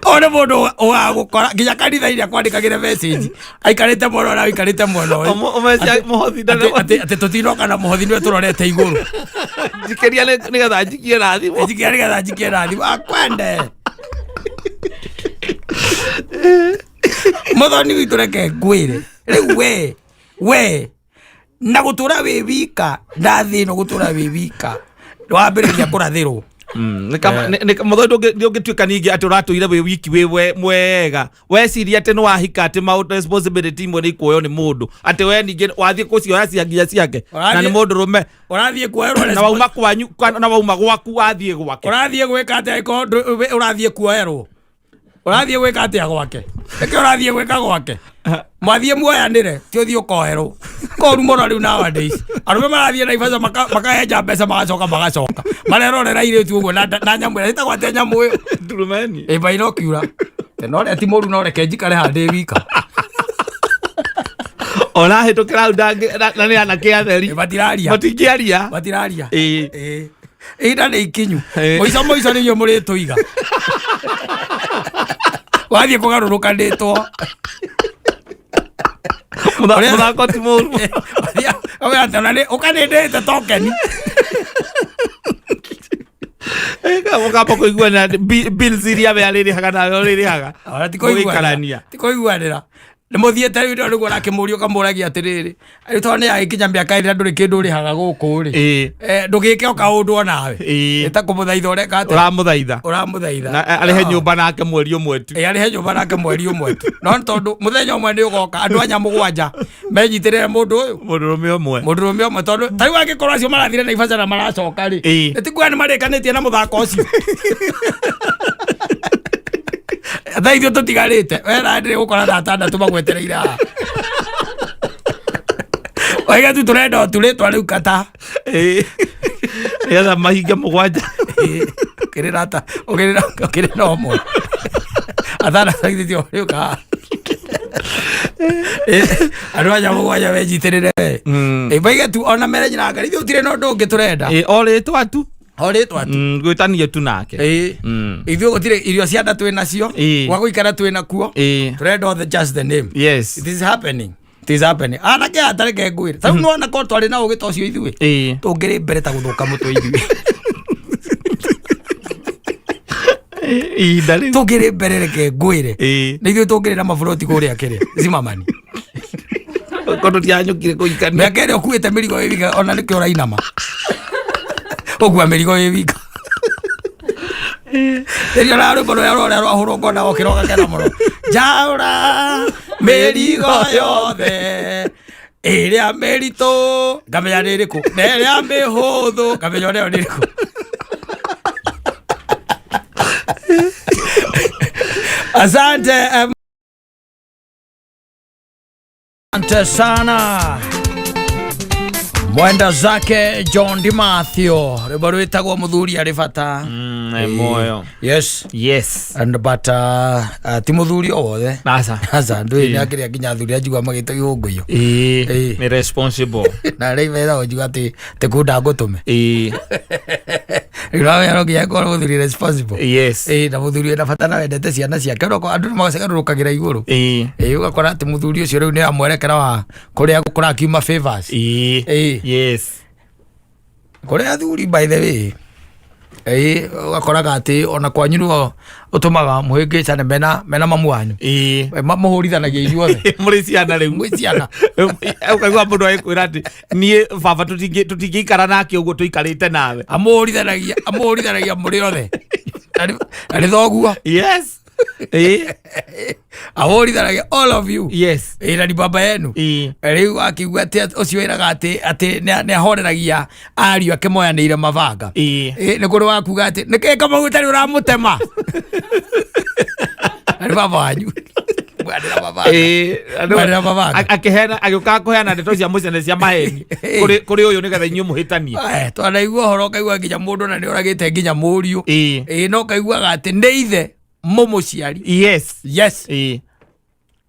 Ũyũ nĩ mũndũ ũgagũkora nginya kanitha-inĩ akwandĩkagĩre message aikarĩte mwena ũrĩa aikarĩte mwena ũyũ. Ũmecia mũhothi Atĩ tũtinoka na mũhothi nĩwe tũrorete igũrũ. Njikĩria nĩgetha njikie na thimũ. Njikia nĩgetha njikie na thimũ. Akwende. Mũthoni witũ reke ngwĩre. Rĩu we na gũtũra wĩ wika na thĩ ĩno gũtũra wĩ wika wambĩrĩria kũrathĩrwo. Mũthoni ndũngĩtuĩka ningĩ atĩ ũratũire wĩ wiki wĩ mwega weciria atĩ nĩ wahika atĩ maũndũ responsibility imwe nĩ ikuoywo nĩ mũndũ atĩ we ningĩ wathiĩ kũcioya cia nginya ciake na nĩ mũndũ rũme ũrathiĩ kuoerwo na wauma kwanyu na wauma gwaku wathiĩ gwake ũrathiĩ gwĩka atĩa angĩkorwo ũrathiĩ kuoerwo ũrathiĩ gwĩka atĩa gwake nĩkĩ ũrathiĩ gwĩka gwake mwathiĩ muoyanĩre ti ũthiĩ ũkoerwo koru mũno rĩu nowadays arũme marathiĩ Naivasha makahenja mbeca magacoka magacoka marerorera airĩtu ũguo na nyamũ ĩrĩa ĩtagwo atĩa nyamũ ĩyo ndurumeni ĩ bainokiura na ũrĩa ti mũru no reke njikare haha ndĩ wika Ũrahĩtũkĩra hau na nĩ anake atheri matiraria matingĩaria matiraria ĩ ihinda nĩ ikinyu mũico mũico nĩ inyuĩ mũrĩtũiga wathiĩ kũgarũrũkanĩtwo Mũthako ti mũru. Ũkanĩndĩte tokeni. Mũkamba kũiguanĩra bills iria we arĩrĩhaga nawe ũrĩrĩhaga. Ona ti kũiguanĩra. Ti kũiguanĩra. Nĩ mũthiĩte rĩu nĩguo ũrakĩmũria ũkamũragia atĩrĩrĩ rĩu tondũ nĩ yagĩkinya mĩaka 2 na ndũrĩ kĩndũ ũrĩhaga gũkũ rĩ, ndũgĩke o kaũndũ o nawe. Ĩta kũmũthaitha ũreka atĩa? Ũramũthaitha. Ũramũthaitha. Na arĩhe nyũmba nake mweri ũmwe tu. Ĩ arĩhe nyũmba nake mweri ũmwe tu. No nĩ tondũ mũthenya ũmwe nĩ ũgoka andũ anya 7 menyitĩrĩre mũndũ ũyũ. Mũndũrũme ũmwe. Mũndũrũme ũmwe tondũ ta rĩu angĩkorwo acio marathire Naivasha na maracoka rĩ, nĩ tikuga nĩ marĩkanĩtie na mũthako ũcio. Thaa ithuĩ tũtigarĩte we na ndĩrĩ gũkora na 6 magwetereire haha. Oiga tu tũrenda o tu rĩtwa rĩu kata. Nĩgetha mahinge 7. Ũkĩrĩra ta ũkĩrĩra ũkĩrĩra ũmwe. 6 githĩ ti ũka haha. Andũ aya 7 menyitĩrĩre we. Maige tu ona mere nyina Ngai ithuĩ gũtirĩ na ũndũ ũngĩ tũrenda. O rĩtwa tu. O rĩtwa tu. Gwĩtanio tu nake. Ithuĩ gũtirĩ irio cia nda twĩ nacio. Gwa gũikara twĩ nakuo. Tũrenda othe just the name. Yes. It is happening. It is happening. Anake aya ta reke ngwĩre. Ta rĩu nĩwona korwo twarĩ na ũgĩ ta ũcio ithuĩ. Tũngĩrĩ mbere ta gũthũka mũtwe ithuĩ. Ihinda rĩu. Tũngĩrĩ mbere reke ngwĩre. Nĩ ithuĩ tũngĩrĩ na maburoti kũrĩa kĩrĩa. Zimamani. Korwo tũtianyũkire kũhikania. Mĩaka ĩrĩa ũkuĩte mĩrigo ĩ wika ona nĩkĩo ũrainama. Ũkua mĩrigo ĩ wika. Rĩrĩa ũrĩa rwĩmbo rũrĩa rũrĩa rwahũrwo ngona wokĩra ũgakena mũno. Njaũra mĩrigo yothe ĩrĩa mĩritũ ngamenya nĩ ĩrĩkũ na ĩrĩa mĩhũthũ ngamenya onayo nĩ ĩrĩkũ. Asante. Asante sana. Mwenda zake John DiMathio rwĩmbo rwĩtagwo mũthuri arĩ bata. Moyo. Yes. Yes. And but ti mũthuri o wothe. Aca. Aca ndũĩ nĩ akĩrĩa nginya athuri anjigua magĩtwo igũngũyũ. Nĩ responsible. Na rĩu mera ũnjigua atĩ tekunda ngũtũme. Rĩu nawe no nginya akorwo mũthuri responsible. Yes. Ĩĩ, na mũthuri wĩna bata na wendete ciana ciake no andũ nĩ magacigarũrũkagĩra igũrũ. Ĩĩ, ũgakora atĩ mũthuri ũcio rĩu nĩ amwerekera wa kũrĩa kũrakiuma favors. Ĩĩ. Yes. Kũrĩ athuri, by the way, ĩĩ, ũgakoraga atĩ ona kwanyu nĩo ũtũmaga mũhĩngĩcane mena mamu wanyu. Mũhũrithanagia inyuothe. Mũrĩ ciana rĩu. Mwĩ ciana. Ũkaigua mũndũ agĩkwĩra atĩ niĩ baba tũtingĩikara nake ũguo tũikarĩte nawe. Amũhũrithanagia mũrĩ othe na nĩ thoguo. Yes. Ĩĩ. Ahũrithanagia all of you. Yes. Ĩĩ, na ni baba yenu. Rĩu akiuga atĩ ũcio wĩraga atĩ nĩ ahoreragia ariũ ake moyanĩire mabanga. Ĩĩ, nĩ kũrĩ wakuga atĩ nĩkĩ Kamau ũtarĩ ũramũtema na nĩ baba wanyu. Mwanĩra mabanga. Mwanĩra mabanga. Akĩheana, agĩũkaga kũheana ndeto cia mũcene cia maheni kũrĩ ũyũ nĩgetha inyuĩ mũhĩtanie. Twanaigua ũhoro ũkaigua nginya mũndũ na nĩ oragĩte nginya mũriũ. Ĩĩ, no kaiguaga atĩ nĩ ithe mũmũciari. Yes. Yes.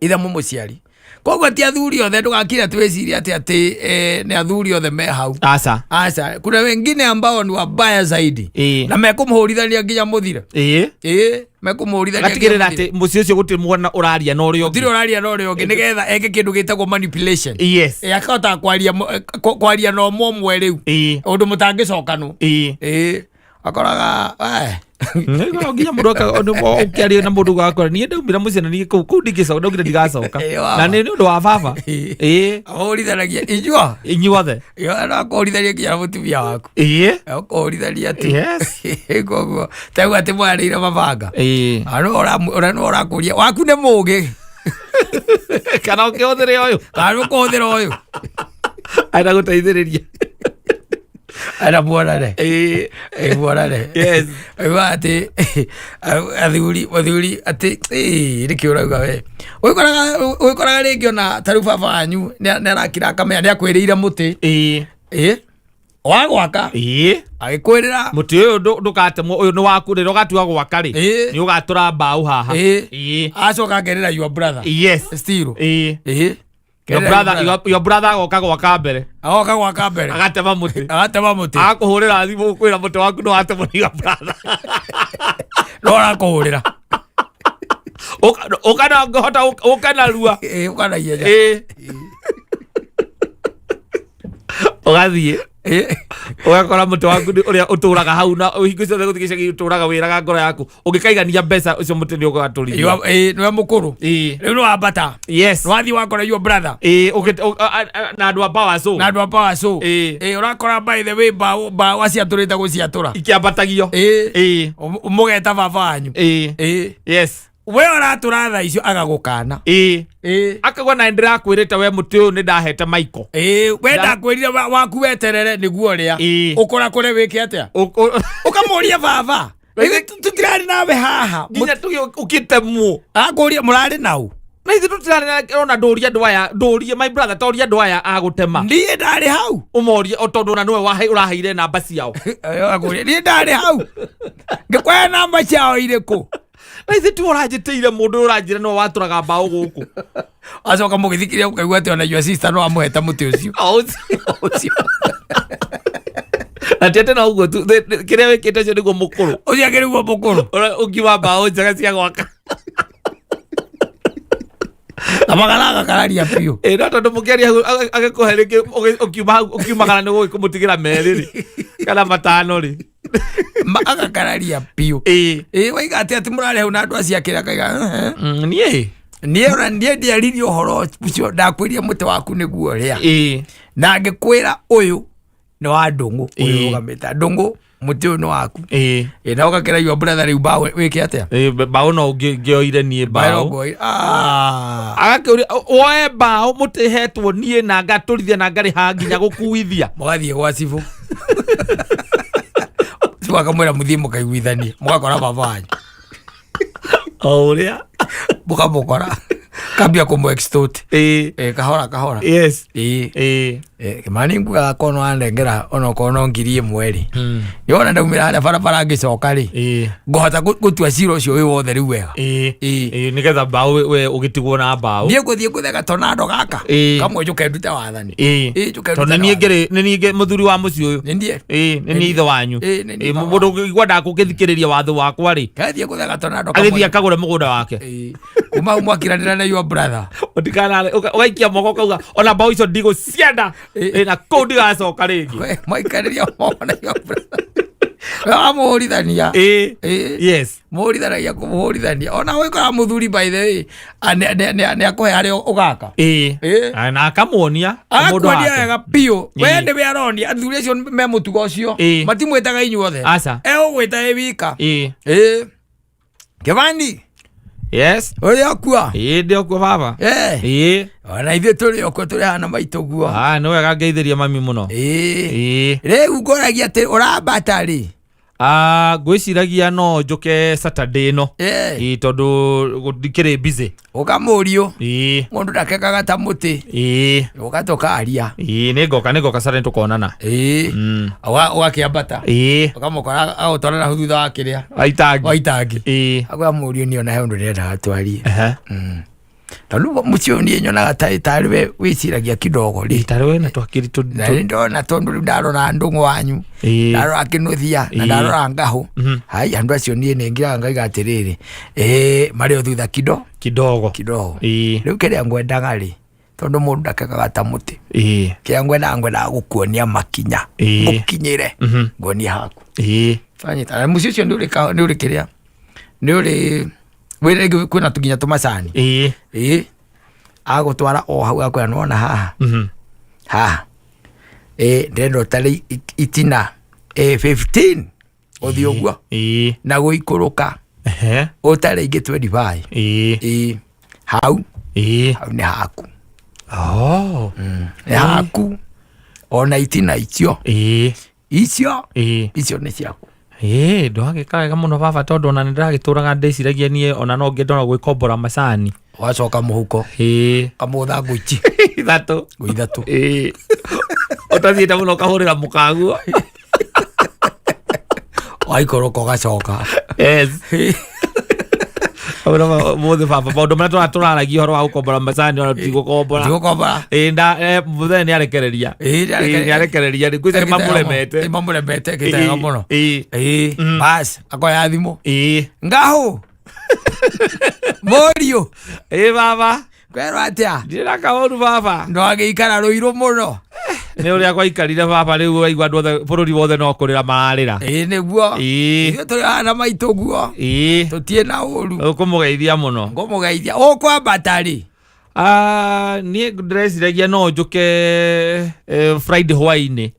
Ithe mũmũciari. Koguo ti athuri othe, ndũgakire twĩcirie atĩ nĩ athuri othe me hau. Aca. Aca, kuna wengine ambao ni wabaya zaidi. Na mekũmũhũrithania nginya mũthire. Ĩĩ, mekũmũhũrithania nginya Gatigĩrĩra mũthire. atĩ mũciĩ ũcio gũtirĩ mwana ũraria na ũrĩa Gũtirĩ ũngĩ. ũraria na ũrĩa ũngĩ nĩgetha eke kĩndũ gĩtagwo manipulation. Yes. Ĩĩ, akahota kwaria na ũmwe ũmwe rĩu. Ũndũ mũtangĩcokanwo. Ĩĩ, akoraga Nĩguo nginya mũndũ ũkĩaria na mũndũ ũgakora niĩ ndaumire mũciĩ na niĩ kũu ndingĩcoka, ndaugire ndigacoka. Ĩĩ, wa. Na nĩ ũndũ wa baba. Ĩĩ. Ahũrithanagia inyuo. Inyuothe. No akũhũrithania nginya na mũtumia waku. Akũhũrithania tu. Yes. Koguo taigua atĩ mwarĩire mabanga. Ĩĩ. Ũrĩa nĩwe ũrakũria waku nĩ mũgĩ. Kana ũkĩhũthĩre ũyũ. Kana ũkũhũthĩra ũyũ. Enda gũteithĩrĩria. Enda muonane. Ĩĩ. Ĩĩ, muonane. Yes. Aigua atĩ athuri atĩ ĩĩ, nĩkĩ ũrauga we. Ũgĩkoraga rĩngĩ ona ta rĩu baba wanyu nĩ arakira akamenya nĩ akwĩrĩire mũtĩ. Ĩĩ. Wa gwaka. Agĩkwĩrĩra. Mũtĩ ũyũ ndũgatemwo, ũyũ nĩ waku, rĩrĩa ũgatua gwaka rĩ, nĩ ũgatũra mbaũ haha. Ĩĩ. Acoka akerĩra your brother. Yes. Still. Ĩĩ. Ĩĩ. Your brother, your brother agoka gwaka mbere. Agoka gwaka mbere. Agatema mũtĩ. Agatema mũtĩ. Agakũhũrĩra thimũ gũkwĩra mũtĩ waku nĩ watemwo nĩ your brother. No arakũhũrĩra. Ũka na ngĩhota ũka narua. Ĩĩ, ũka na ihenya. Ĩĩ. Ũgathiĩ. Ĩĩ. Ũgakora mũtĩ waku nĩ ũrĩa ũtũraga hau na hingo ciothe gũtirĩ gĩcagi ũtũraga wĩraga ngoro yaku ũngĩkaigania mbeca ũcio mũtĩ nĩ ũgatũrithia. Ĩĩ, nĩwe mũkũrũ. Ĩĩ. Rĩu nĩ wambata. Yes. Nĩ wathiĩ wakora your brother. Ĩĩ, na andũ a power so. Na andũ a power so. Ĩĩ. Ĩĩ, ũrakora by the way mbaũ aciatũrĩte gũciatũra. Ikĩambatagio. Ĩĩ. Ĩĩ. Mũgeta baba wanyu. Ĩĩ. Ĩĩ. Yes. We ũratũra thaa icio agagũkana. Ĩĩ. Ĩĩ. Akauga na ndĩrakwĩrĩte we mũtĩ ũyũ nĩ ndahete Michael. Ĩĩ, we ndakwĩrire waku weterere nĩguo ũrĩa. Ĩĩ. Ũkũra kũre wĩke atĩa? Ũkamũria baba. Ithuĩ tũtirarĩ nawe haha. Nginya tũgĩ ũkĩtemwo. Akũria mũrarĩ nau. Na ithuĩ tũtirarĩ na ona ndũrie andũ aya, ndũrie my brother, toria andũ aya a gũtema. Niĩ ndarĩ hau. Ũmorie o tondũ ona nĩwe ũraheire namba ciao. Akũria niĩ ndarĩ hau. Ngĩkũhe namba ciao irĩkũ? Na ithuĩ tiwe ũranjĩtĩire mũndũ ũyũ ũranjĩra nĩwe watũraga mbaũ gũkũ. Acoka mũgĩthikĩrĩria ũkaigua atĩ ona your sister no amũhete mũtĩ ũcio. O ũcio. Ũcio. Na ti atĩ no ũguo tu, kĩrĩa wĩkĩte ũcio nĩguo mũkũrũ. Ũcio akĩrĩ guo mũkũrũ. Ũrĩa ũngiuma mbaũ njega cia gwaka. Na magana agakararia biũ. Ĩĩ, no tondũ mũkĩaria hau, agĩkũhe rĩngĩ, ũkiuma hau, ũkiumagara nĩ gũgĩkũmũtigĩra merĩ rĩ, kana matano rĩ. Agakararia biũ. Ĩĩ. Ĩĩ, waiga atĩ mũrarĩ hau na andũ acio akĩra akaiga, Niĩ? Niĩ ona niĩ ndiaririe ũhoro ũcio, ndakwĩrire mũtĩ waku nĩguo ũrĩa. Ĩĩ. Na ngĩkwĩra ũyũ nĩ wa ndũng'ũ, ũyũ Ĩĩ. ũrũgamĩte. Ndũng'ũ, mũtĩ ũyũ nĩ waku. Ĩĩ. Ĩĩ, na ũgakĩra your brother rĩu mbaũ wĩke atĩa? Ĩĩ, mbaũ no ngĩoire niĩ Mbaũ mbaũ. ngoi. Agakĩũria, woe mbaũ mũtĩ hetwo niĩ na ngatũrithia na ngarĩha nginya gũkuithia. Mũgathiĩ gwa cibũ. Cibũ akamwĩra mũthiĩ mũkaiguithanie, mũgakora baba wanyu. O ũrĩa. Mũkamũkora. Kambia kũmũ extort. Ĩĩ. Ĩĩ, kahora kahora. Yes. Ĩĩ. Ĩĩ. Kĩmani ngugaga korwo nĩwanengera onokorwo no 1000 rĩ, nĩwona ndaumĩra harĩa barabara ngĩcoka rĩ, ngũhota gũtua cira ũcio wĩ wothe rĩu wega. Ĩĩ, nĩgetha mbaũ we ũgĩtigwo na mbaũ. Niĩ ngũthiĩ gũthega tornado gaka kamwe njũke ndute wathani. Njũke Tondũ ndute nĩ niĩ wathani. ngĩrĩ nĩ niĩ mũthuri wa mũciĩ ũyũ. Nĩ niĩ. Ĩĩ, nĩ niĩ ithe wanyu. Ĩĩ, nĩ niĩ Ĩĩ, baba. Mũndũ ũngĩigua ndakũgĩthikĩrĩria watho wakwa rĩ, Ngathiĩ gũthega tornado agĩthiĩ kamwe. akagũre mũgũnda wake. Ĩĩ. Kuma hau mwakiranĩra na your brother. Ũtikanare ũgaikia moko ũkauga ona mbaũ icio ndigũcienda. Ĩĩ, na kũu ndigacoka rĩngĩ. We, mwaikarĩria moko na your brother. We wamũhũrithania. Ĩĩ. Ĩĩ. Yes. Mũhũrithanagia kũmũhũrithania. Ona wĩkora mũthuri by the way, nĩ akũhe harĩa ũgaka. Ĩĩ. Ĩĩ. Na akamuonia mũndũ Akuonia wake. wega biũ. We nĩwe aronia athuri acio me mũtugo ũcio. Matimwĩtaga inyuothe. Aca. Egũgwĩta ĩ wika. Ĩĩ. Ĩĩ. Kĩbani. Yes. Ũrĩ okua. Ĩĩ, ndĩ okuo baba. Ĩĩ. Ĩĩ. Ona ithuĩ tũrĩ okuo tũrĩ haha na maitũ guo. Ah, nĩ wega ngeithĩria mami mũno. Ĩĩ. Ĩĩ. Rĩu ngũragia atĩ ũrambata rĩ? Ah, ngwĩciragia no njũke Saturday ĩno. Ĩĩ. Ĩĩ, tondũ ndikĩrĩ busy. Ũka mũriũ. Ĩĩ. Mũndũ ndakekaga ta mũtĩ. Ĩĩ. Ũka tũkaria. Ĩĩ, nĩngoka Saturday tũkonana. Ĩĩ. Ũgakĩambata. Ĩĩ. Ũkamũkora agũtwara na hau thutha wa kĩrĩa. Wa itangi. Wa itangi. Ĩĩ. Akwĩra mũriũ niĩ ona he ũndũ ndĩrendaga twarie. Ehe. Tondũ mũciĩ ũyũ niĩ nyonaga tarĩ we wĩciragia kidogo rĩ. Tarĩ we na twakiri tũ. Na nĩ ndona tondũ rĩu ndarora ndũng'ũ wanyu. Ĩĩ. Ndarora kĩnũthia na Ĩĩ. ndarora ngahũ. Hai andũ acio niĩ nĩ ngiraga ngaiga atĩrĩrĩ, ĩĩ marĩ o thutha kido Kidogo. kidogo. Ĩĩ. Rĩu kĩrĩa ngwendaga rĩ, tondũ mũndũ ndakekaga ta mũtĩ. Ĩĩ. Kĩrĩa ngwendaga ngwendaga gũkuonia makinya. Ĩĩ. Ngũkinyĩre. Nguonie haku. Ĩĩ. Wanyita. Na mũciĩ ũcio nĩ ũrĩ kĩrĩa. Nĩ ũrĩ wĩ rĩngĩ kwĩna tũnginya tũmacani. Ĩĩ. Ĩĩ. Agũtwara o hau akwĩra nĩwona haha. Haha. Ĩĩ ndĩrenda ũtare itina 15 ũthiĩ ũguo. Ĩĩ. Na gũikũrũka. Ehe. Ũtare ingĩ 25. Ĩĩ. Ĩĩ. Hau. Ĩĩ. Hau nĩ haku. Oh. Nĩ haku. Ona itina icio. Ĩĩ. Icio. Ĩĩ. Icio nĩ ciaku. Ĩĩ, ndwagĩka wega mũno baba tondũ ona nĩndĩragĩtũraga ndĩciragia niĩ ona no ngĩende ona gwĩkombora macani. Wacoka mũhuko. Ĩĩ. Kamũtha ngũici. Ithatũ. Ngũ ithatũ. Ĩĩ. Ũtathiĩte mũno ũkahũrĩra mũkaguo. Waikũrũka ũgacoka. Yes. Mũthĩ baba maũndũ marĩa tũraragia ũhoro wa gũkombora macani ona tũtigũkombora. Tũtigũkombora. Ĩĩ mũthee nĩ arekereria. Ĩĩ, nĩ arekereria. Ĩĩ, nĩ arekereria. Ngwĩciria nĩ mamũremete. Nĩ mamũremete gĩtega mũno. Ĩĩ. Ĩĩ. Bas, akoya thimũ. Ĩĩ. Ngahũ. Mũriũ. Ĩĩ baba. Kwerwo atĩa? Ndirĩ na kaũru baba. Ndwagĩikara rũirũ mũno. Nĩ ũrĩa gwaikarire baba rĩu waigua andũ othe bũrũri wothe no kũrĩra mararĩra. Ĩĩ nĩguo. Ĩĩ. Ithuĩ tũrĩ haha na maitũ guo. Ĩĩ. Tũtiĩ na ũru. Ũkũmũgeithia mũno. Ngũmũgeithia. Ũkwambata rĩ? Niĩ ndĩreciragia no njũke Friday hwainĩ.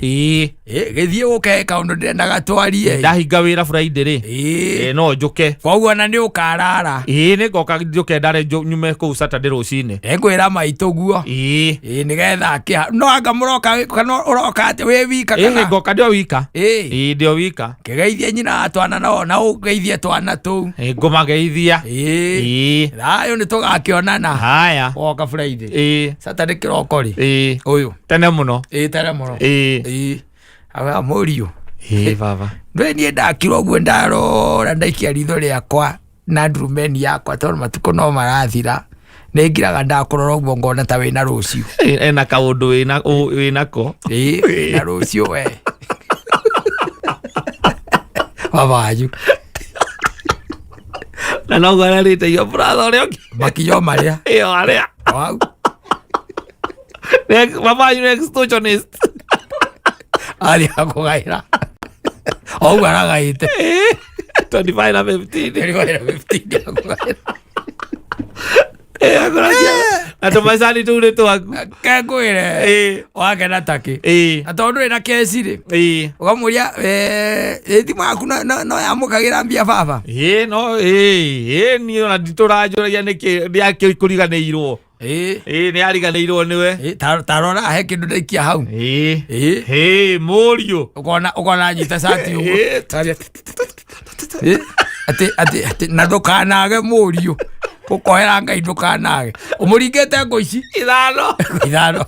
Ĩĩ. Gĩthiĩ ũke kaũndũ ndĩrendaga twarie. Ndahinga wĩra Friday rĩ. No njũke. Koguo ona nĩ ũkarara. Ĩĩ, nĩngoka njũke ndare nyume kũu Saturday rũcinĩ. Nĩngwĩra maitũ guo. Ĩĩ. Ĩĩ, nĩgetha akĩha. No anga mũroka kana ũroka atĩ wĩ wika Ĩĩ, kana? ngoka ndĩ o wika. Ĩĩ. Ĩĩ, ndĩ o wika. Kĩgeithie nyina wa twana na ũgeithie twana tũu. Ĩĩ, ngũmageithia. Ĩĩ. Ĩĩ. Thayũ nĩ tũgakĩonana. Haya. Woka Friday. Ĩĩ. Saturday kĩroko rĩ. Ĩĩ. Ũyũ. Tene mũno. Ĩĩ, tene mũno. Ĩĩ. Ĩĩ. Awa mũriũ. Ĩĩ baba. Ndũĩ niĩ ndakira ũguo ndarora ndaikia ritho rĩakwa na ndurumeni yakwa tondũ matukũ no marathira. Nĩ ngiraga ndakũrora ũguo ngona ta wĩna rũciũ. Ena kaũndũ wĩnako. Ĩĩ, wĩna rũciũ we. Baba wanyu. Na noguo ararĩte iyo brother ũrĩa ũngĩ. Makinya o marĩa. Ĩyo arĩa. Wau. Baba wanyu nĩ extortionist. Arĩ akũgaĩra. O ũguo aragaĩte. 25 na 15. 25 na 15 akũgaĩra. Na tũmacani tũu nĩ twaku. Kengwĩre. Wakena takĩ. Ĩĩ. Na tondũ ndũrĩ na keci rĩ. Ĩĩ. Ũkamũria, thimũ yaku no yamũkagĩra mbia baba? Ĩĩ, no, ĩĩ, ĩĩ, niĩ ona nditũranjũragia nĩkĩ nĩakĩkũriganĩirwo. Ĩĩ. Ĩĩ, nĩariganĩirwo nĩwe. Ĩĩ, ta rora he kĩndũ ndaikia hau. Ĩĩ. Ĩĩ. Ĩĩ, mũriũ. Ũkona nyita cati ũguo. Ĩĩ. Ĩĩ, atĩ, atĩ, atĩ, na ndũkanage mũriũ. Ũkohera Ngai ndũkanage. Ũmũringĩte ngũ ici 5. 5.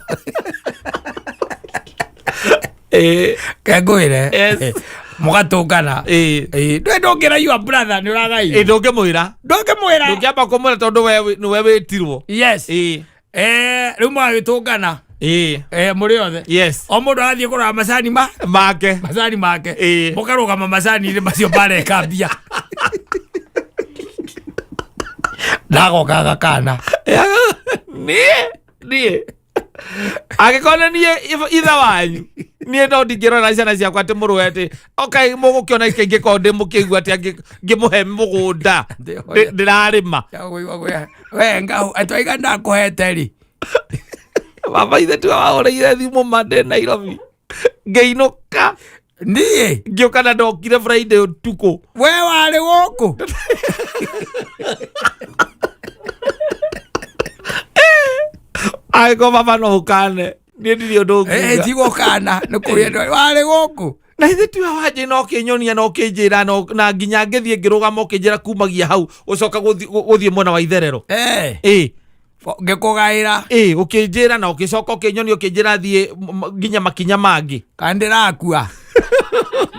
Ĩĩ. Kengwĩre. Yes. Mũgatũngana. Ĩĩ. Ĩĩ, ndũĩ ndũngĩra your brother nĩ ũragaire. Ĩĩ, ndũngĩmwĩra. Ndũngĩmwĩra. Ndũngĩamba kũmwĩra tondũ we nĩwe wĩtirwo. Yes. Ĩĩ. Rĩu mũgagĩtũngana. Ĩĩ. Mũrĩ othe. Yes. O mũndũ arathiĩ kũrora macani ma Make. macani make. Ĩĩ. Mũkarũgama macani-inĩ macio mareka mbia. Ndagoka gakana. Niĩ angĩkorwo nĩ niĩ ithe wanyu, niĩ no ndingĩrora ciana ciakwa atĩ mũrũe atĩ okay mũgũkĩona ingĩkorwo ndĩ mũkĩigua atĩ ngĩmũhe mũgũnda ndĩrarĩma. We ngau atwaiga ndakũhete rĩ. Baba ithe tiwe wahũrĩire thimũ ma ndĩ Nairobi ngĩinũka. Niĩ Ngĩũka na ndokire Friday ũtukũ. We warĩ gũkũ. Angĩkorwo baba no ũkane, niĩ ndirĩ ũndũ nguga. Ti gũkana nĩ kũrĩa ndwarĩ warĩ gũkũ. Na ithe tiwe wanjĩ na ũkĩnyonia na ũkĩnjĩra na nginya ngĩthiĩ ngĩrũgama ũkĩnjĩra kumagia hau ũcoka gũthiĩ mwena wa itherero. Ĩĩ. Ngĩkũgaĩra. Ĩĩ, ũkĩnjĩra na ũgĩcoka ũkĩnyonia ũkĩnjĩra thiĩ nginya makinya mangĩ. Kana ndĩrakua.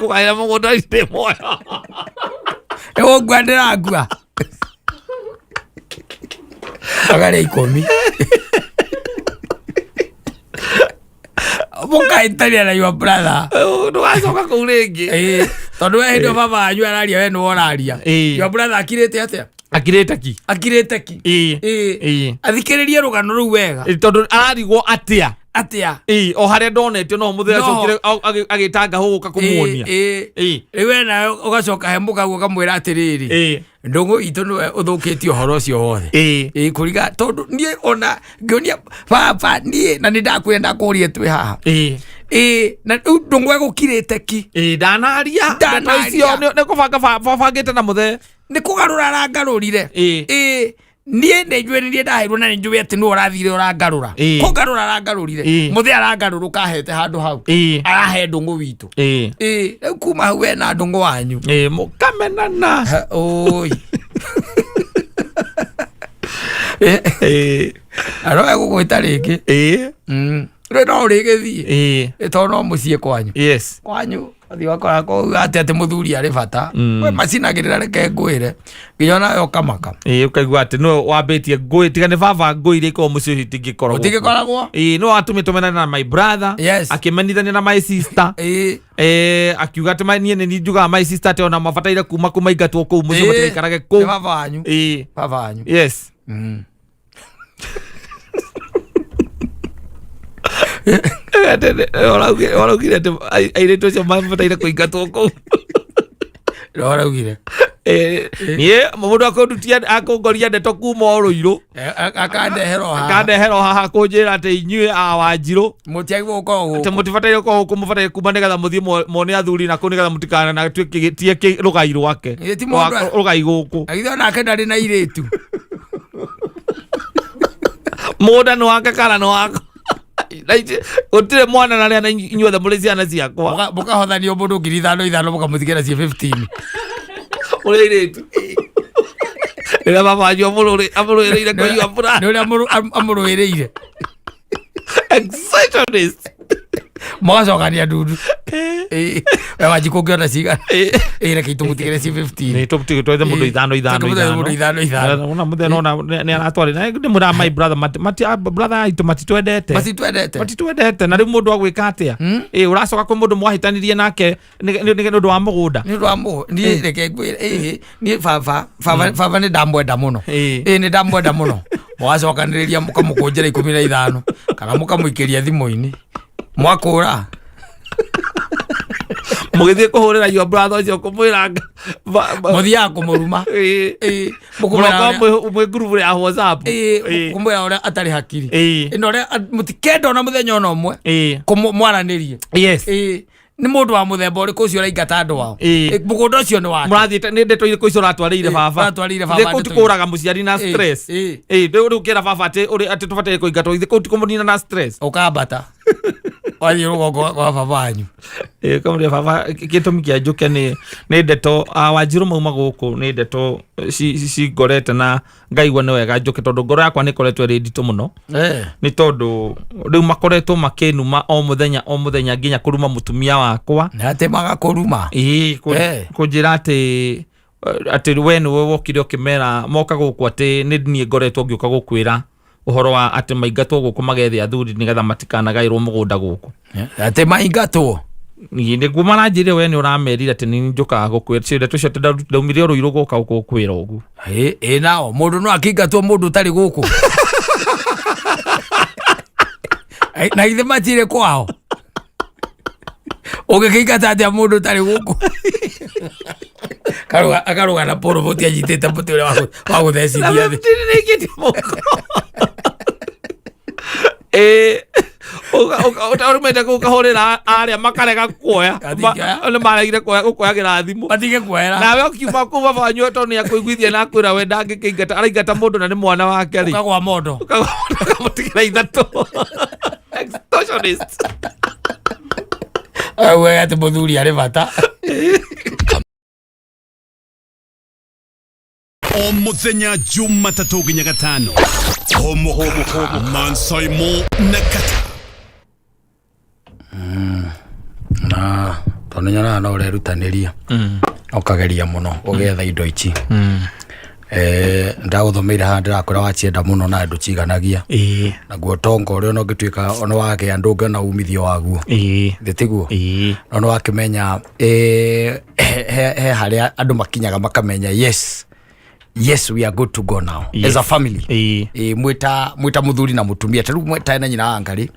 Kũgaĩra mũgũnda ndĩ muoyo. Ĩgũkua ndĩrakua. Agarĩa 10. Mũkahĩtania na your brother. Ndũgacoka kũu rĩngĩ. Ĩĩ, tondũ we hĩndĩ ĩyo baba wanyu araria we nĩwe ũraria. Ĩĩ. Your brother akirĩte atĩa? Akirĩte ki. Akirĩte ki. Ĩĩ. Ĩĩ. Ĩĩ. Athikĩrĩrie rũgano rũu wega. Ĩĩ, tondũ ararigwo atĩa. Atĩa? Ĩĩ, o harĩa ndonetio no mũthenya No. acokire agĩtanga gũka kũmuonia. Ĩĩ. Ĩĩ. Rĩu we nawe ũgacoka he mũkaguo ũkamwĩra atĩrĩrĩ. Ĩĩ. Ndũng'ũ itũ nĩwe ũthũkĩtie ũhoro ũcio wothe. Ĩĩ. Ĩĩ, kũriga tondũ niĩ ona ngĩonia baba niĩ na nĩ ndakwĩra ndakũrie twĩ haha. Ĩĩ. Ĩĩ, na rĩu ndũng'ũ egũkirĩte ki. Ĩĩ, ndanaria. Ndanaria. Ndeto icio nĩ kũbanga babangĩte na mũthee. Nĩ kũgarũra arangarũrire. Ĩĩ. Ĩĩ, niĩ nĩ njũĩ nĩ niĩ ndaheirwo na nĩ njũĩ atĩ nĩwe ũrathire ũrangarũra. Ĩĩ. Kũngarũra arangarũrire. Ĩĩ. Mũthee arangarũrũka ahete handũ hau. Ĩĩ. Arahe ndũng'ũ witũ. Ĩĩ. Ĩĩ, rĩu kuma hau we na ndũng'ũ wanyu. Ĩĩ, mũkamenana. Ha, oi. Ĩĩ. Aroe gũgwĩta rĩngĩ. Ĩĩ. Rĩu no ũrĩgĩthiĩ. Ĩĩ. Ĩ, tondũ no mũciĩ kwanyu. Yes. Kwanyu ũthiĩ wakora kũu atĩ atĩ mũthuri arĩ bata. We macinagĩrĩra reke ngwĩre. Nginya onawe ũkamaka. Ĩĩ, ũkaigua atĩ nĩwe wambĩtie ngũĩ tiga nĩ baba ngũĩ iria ikoragwo mũciĩ ũcio itingĩkoragwo. Ũtingĩkoragwo? Ĩĩ, nĩwe watũmĩte menane na my brother. Yes. Akĩmenithania na my sister. Ĩĩ. Akiuga atĩ niĩ nĩ niĩ njugaga my sister atĩ ona mabataire kuma kũ maingatwo kũu mũciĩ Ĩĩ. matigaikarage Nĩ kũu. baba wanyu. Ĩĩ. Baba wanyu. Yes. Waraugire atĩ airĩtu acio mabataire kũingatwo kũu. Nĩ waraugire. Niĩ mũndũ akũndutia akũngoria ndeto kuma o rũirũ. Akandehera o haha. Akandehera o haha kũnjĩra atĩ inyuĩ a Wanjirũ Mũtiagĩrĩirwo gũkorwo atĩ gũkũ. mũtibataire gũkorwo gũkũ, mũbataire kuma nĩgetha mũthiĩ mone athuri na kũu nĩgetha mũtikanatuĩkie rũgai rwake. Ĩ, ti mũndũ Rũgai gũkũ. Na githĩ onake ndarĩ na airĩtu. Mũgũnda nĩ wake kana nĩ wakwa. Gũtirĩ mwana na rĩa inyuothe mũrĩ ciana ciakwa. Mũkahothanio mũndũ 5,000 5,000 mũkamũtigĩra ciĩ 15. Mũrĩ airĩtu. Rĩrĩa baba wanyu amũrũĩrĩire kũnyua mbura. Nĩ ũrĩa amũrũĩrĩire. Excisionist. Mũgacokania ndundu. Ĩĩ. We Wanjikũ ũngĩona cigana. Ĩĩ, reke tũmũtigĩre ciĩ 15. Nĩ tũtigĩ twethe mũndũ Ĩĩ, 5 5 tũkĩmũthe 5. mũndũ 5 5. Ona mũthenya ona nĩ aratwarĩ na ndĩ mwĩraga my brother mati brother aitũ matitwendete. Matitwendete. Matitwendete na rĩu mũndũ agwĩka atĩa? Ĩĩ, ũracoka kwĩ mũndũ mwahĩtanirie nake nĩ ũndũ wa mũgũnda. Nĩ ũndũ wa mũgũnda. Niĩ reke ngwĩre, ĩĩ, niĩ baba, baba, baba nĩ ndamwenda mũno. Ĩĩ. Ĩĩ, nĩ ndamwenda mũno. Mũgacokanĩrĩria mũkamũkũnjĩra 15 kana mũkamũikĩria thimũ-inĩ. Mwakũra. Mũgĩthiĩ kũhũrĩra your brother ũcio kũmwĩra Mũthiaga kũmũruma. Ĩĩ. Ĩĩ, mũkũmwĩra Mũroka ũrĩa- mwĩ ngurubu ya WhatsApp. Ĩĩ, Ĩĩ. kũmwĩra ũrĩa atarĩ hakiri. Ĩĩ. Ĩno ũrĩa mũtikenda ona mũthenya ona ũmwe Ĩĩ. mwaranĩrie. Yes. Ĩĩ, nĩ mũndũ wa mũthemba ũrĩkũ ũcio ũraingata andũ ao? Ĩĩ. Ĩ, mũgũnda ũcio nĩ wake. Mũrathiĩte nĩ ndeto irĩkũ icio ũratwarĩire Ĩĩ, baba? ũratwarĩire baba Ithe kũu ndeto ti kũũraga mũciari na Ĩĩ, stress. ĩĩ. Ĩĩ, rĩu ũkĩra baba atĩ ũrĩ atĩ tũbataire kũingatwo, ithe kũu ti kũmũnina na stress. Ũkambata. Wathiĩ rũgongo kwa baba wanyu. Ĩ, kamũria baba, gĩtũmi kĩa njũke nĩ ndeto Wanjirũ mauma gũkũ, nĩ ndeto cingorete na ngaigua nĩ wega njũke, tondũ ngoro yakwa nĩ ĩkoretwo ĩrĩ nditũ mũno, nĩ tondũ rĩu makoretwo makĩnuma o mũthenya o mũthenya, nginya kũruma mũtumia wakwa. Na atĩ magakũruma? Ĩĩ, kũnjĩra atĩ we nĩwe wokire ũkĩmera moka gũkũ, atĩ nĩ niĩ ngoretwo ngĩũka gũkwĩra ũhoro wa atĩ maingatwo gũkũ magethe athuri nĩgetha matikanagaĩrwo mũgũnda gũkũ. Atĩ maingatwo? Ĩĩ, nĩguo maranjĩrire we nĩ ũramerire atĩ nĩ njũkaga gũkwĩra cio ndeto icio, atĩ ndaumire o rũirũ gũka gũkwĩra ũguo. Ĩ nao mũndũ no akĩingatwo mũndũ ũtarĩ gũkũ? Na ithe matirĩ kwao, ũngĩkĩingata atĩa mũndũ ũtarĩ gũkũ? Akarũga na pũrũbũti anyitĩte mũtĩ ũrĩa wa gũthecithia thĩ. Nĩkĩtie moko. Ĩĩ, ũrumĩte kũu ũkahũrĩra arĩa makarega kuoya. Matingĩoya. Nĩ maregire kuoya gũkuoyagĩra thimũ. Matige kuoera. Nawe ũkiuma kũu, baba wanyu tondũ nĩ akũiguithia na akwĩra we ndangĩkĩingata, araingata mũndũ na nĩ mwana wake rĩ. Ũkagwa mondo. Ũkamũtigĩra ithatũ. Extortionist. Augaga atĩ mũthuri arĩ bata. O muthenya Jumatatũ nginya Gatano, homo homo Mansaimo na Kata. Na tondũ nyonaga no ũrerutanĩria, ũkageria mũno ũgĩetha indo ici. Ndagũthomeire haha, ndĩrakwĩra wacienda mũno na ndũciganagia. Naguo tonga ũrĩa ona ũngĩtuĩka ona wagĩa, ndũngĩona umithio waguo. Thĩ tiguo? No nĩ wakĩmenya he harĩa andũ makinyaga makamenya, yes, we are good to go now as a family. Mwĩta mũthuri na mũtumia, ta rĩu mwĩta na nyina wa Ngarĩ,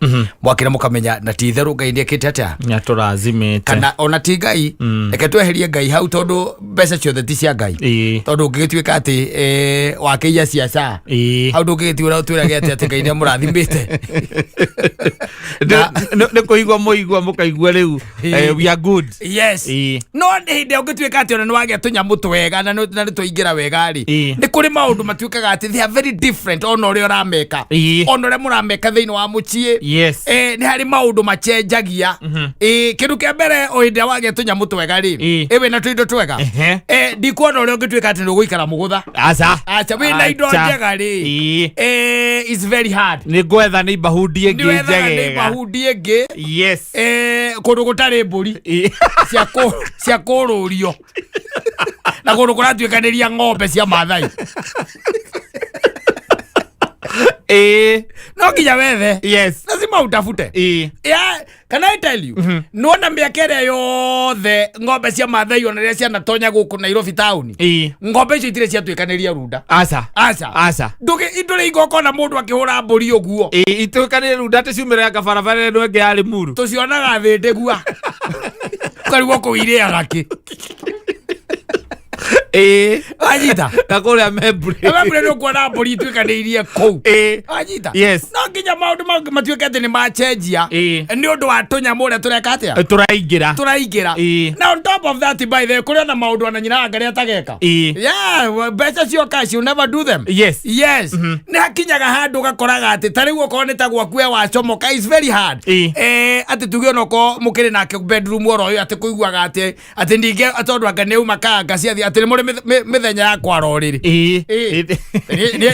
mwakĩra mũkamenya na ti itherũ Ngai nĩekĩte atĩa. Nĩatũrathimĩte. Kana ona ti Ngai, reke tweherie Ngai hau, tondũ mbeca ciothe ti cia Ngai. Tondũ ũngĩgĩtuĩka atĩ wakĩiya ciaca hau, ndũngĩgĩtiũra ũtwĩrage atĩ Ngai nĩamũrathimĩte. Nĩ kũigua mũigua mũkaigua rĩu we are good. Yes. No nĩ hĩndĩ ĩrĩa ũngĩtuĩka atĩ ona nĩ wagĩa tũnyamũ twega na nĩ twaingĩra wega rĩ, nĩ kũrĩ maũndũ matuĩkaga atĩ they are very different, ona ũrĩa ũrameka, ona ũrĩa mũrameka thĩinĩ wa mũciĩ. Nĩ harĩ maũndũ macenjagia. Kĩndũ kĩa mbere, o hĩndĩ ĩrĩa wagĩa tũnyamũ twega rĩ, wĩna tũindo twega, ndikuona ũrĩa ũngĩtuĩka atĩ nĩ ũgũikara mũgũtha. Aca. Aca, wĩna indo Aca. njega rĩ, it's very hard. Nĩ ngwetha neighborhood ĩngĩ Nĩ wethaga njegega. neighborhood ĩngĩ, kũndũ gũtarĩ mbũri cia kũrũrio na kũndũ kũratuĩkanĩria ng'ombe cia Mathai. No nginya wethe. Lazima utafute. Yeah, can I tell you, nĩwona mĩaka ĩrĩa yothe ng'ombe cia Mathai ona rĩrĩa cianatonya gũkũ Nairobi taũni, ng'ombe icio itirĩ ciatuĩkanĩria runda. Aca. Aca. Aca. Ndũrĩ ingo ũkona mũndũ akĩhũra mbũri ũguo. Ĩĩ, ituĩkanĩrie runda atĩ ciumĩre anga barabara ĩno ĩngĩ ya Limuru. Tũcionaga thĩ ndĩgua, ũkarigwo kũu irĩaga kĩ. Wanyita? Na kũrĩa Membure. Membure nĩ ũkuona mbũri ituĩkanĩirie kũu. Wanyita? Yes. No nginya maũndũ mangĩ matuĩke atĩ nĩ macenjia nĩ ũndũ wa tũnyamũ ũrĩa tũreka atĩa. Tũraingĩra. Tũraingĩra. Na on top of that, by the way, kũrĩ ona maũndũ ona nyina wa Ngarĩ atageka. Yeah, well, mbeca cioka, she will never do them. Yes, nĩ hakinyaga handũ ũgakoraga atĩ ta rĩu okorwo nĩ ta gwaku we wacomoka, is very hard. Atĩ tuge onokorwo mũkĩrĩ nake bedroom oro ũyũ, atĩ kũiguaga atĩ ningĩ tondũ anga nĩ uma kanga ciathi atĩ nĩ mũrĩ mĩthenya ya kwara ũrĩrĩ.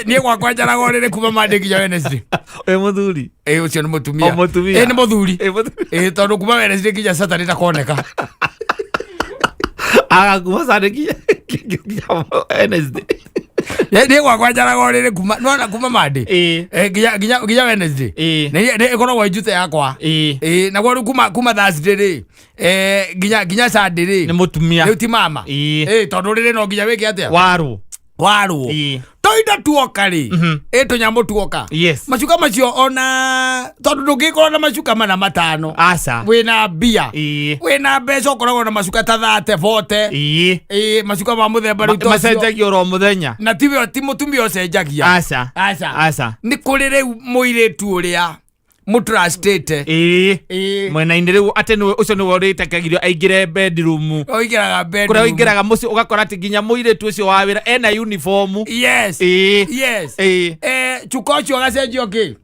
Niĩ gwakwa njaraga ũrĩrĩ kuma Monday nginya Wednesday. Wĩ mũthuri? Ĩ, ũcio nĩ mũtumia. O mũtumia. Ĩ, nĩ mũthuri. Ĩ, mũthuri. Ĩ, tondũ kuma Wednesday nginya Saturday ndakoneka. Agakuma Sunday nginya Wednesday. Niĩ gwakwa njaraga ũrĩrĩ kuma, nĩwona, kuma Monday nginya Wednesday. Nĩ ĩkoragwo ĩ njute yakwa. Ĩ, naguo rĩu kuma Thursday rĩ, nginya Sunday rĩ, Nĩ mũtumia. Rĩu ti mama. Tondũ rĩrĩ no nginya wĩke atĩa? Warwo. Warwo. Tũindo tuoka rĩ, ĩ tũnyamũ tuoka, macuka macio, ona tondũ ndũngĩkorwo na macuka mana matano. Aca. Wĩna mbia, wĩna mbeca, ũkoragwo na macuka ta 30, 40. Ĩ, macuka ma mũthemba rĩu ta ũcio. Macenjagio oro mũthenya. Na tiwe, ti mũtumia ũcenjagia. Aca. Aca. Aca. Nĩ kũrĩ rĩu mũirĩtu ũrĩa Mũtrustĩte. Ĩĩ. Ĩĩ. Mwena-inĩ rĩu atĩ nĩwe ũcio nĩwe ũrĩtakagĩrio aingĩre bedroom. Ũingĩraga bedroom. Kũrĩa ũingĩraga mũciĩ ũgakora atĩ nginya mũirĩtu ũcio wa wĩra ena uniform. Yes. Ĩĩ. Yes. Ĩĩ. Cuka ũcio ũgacenjio kĩ?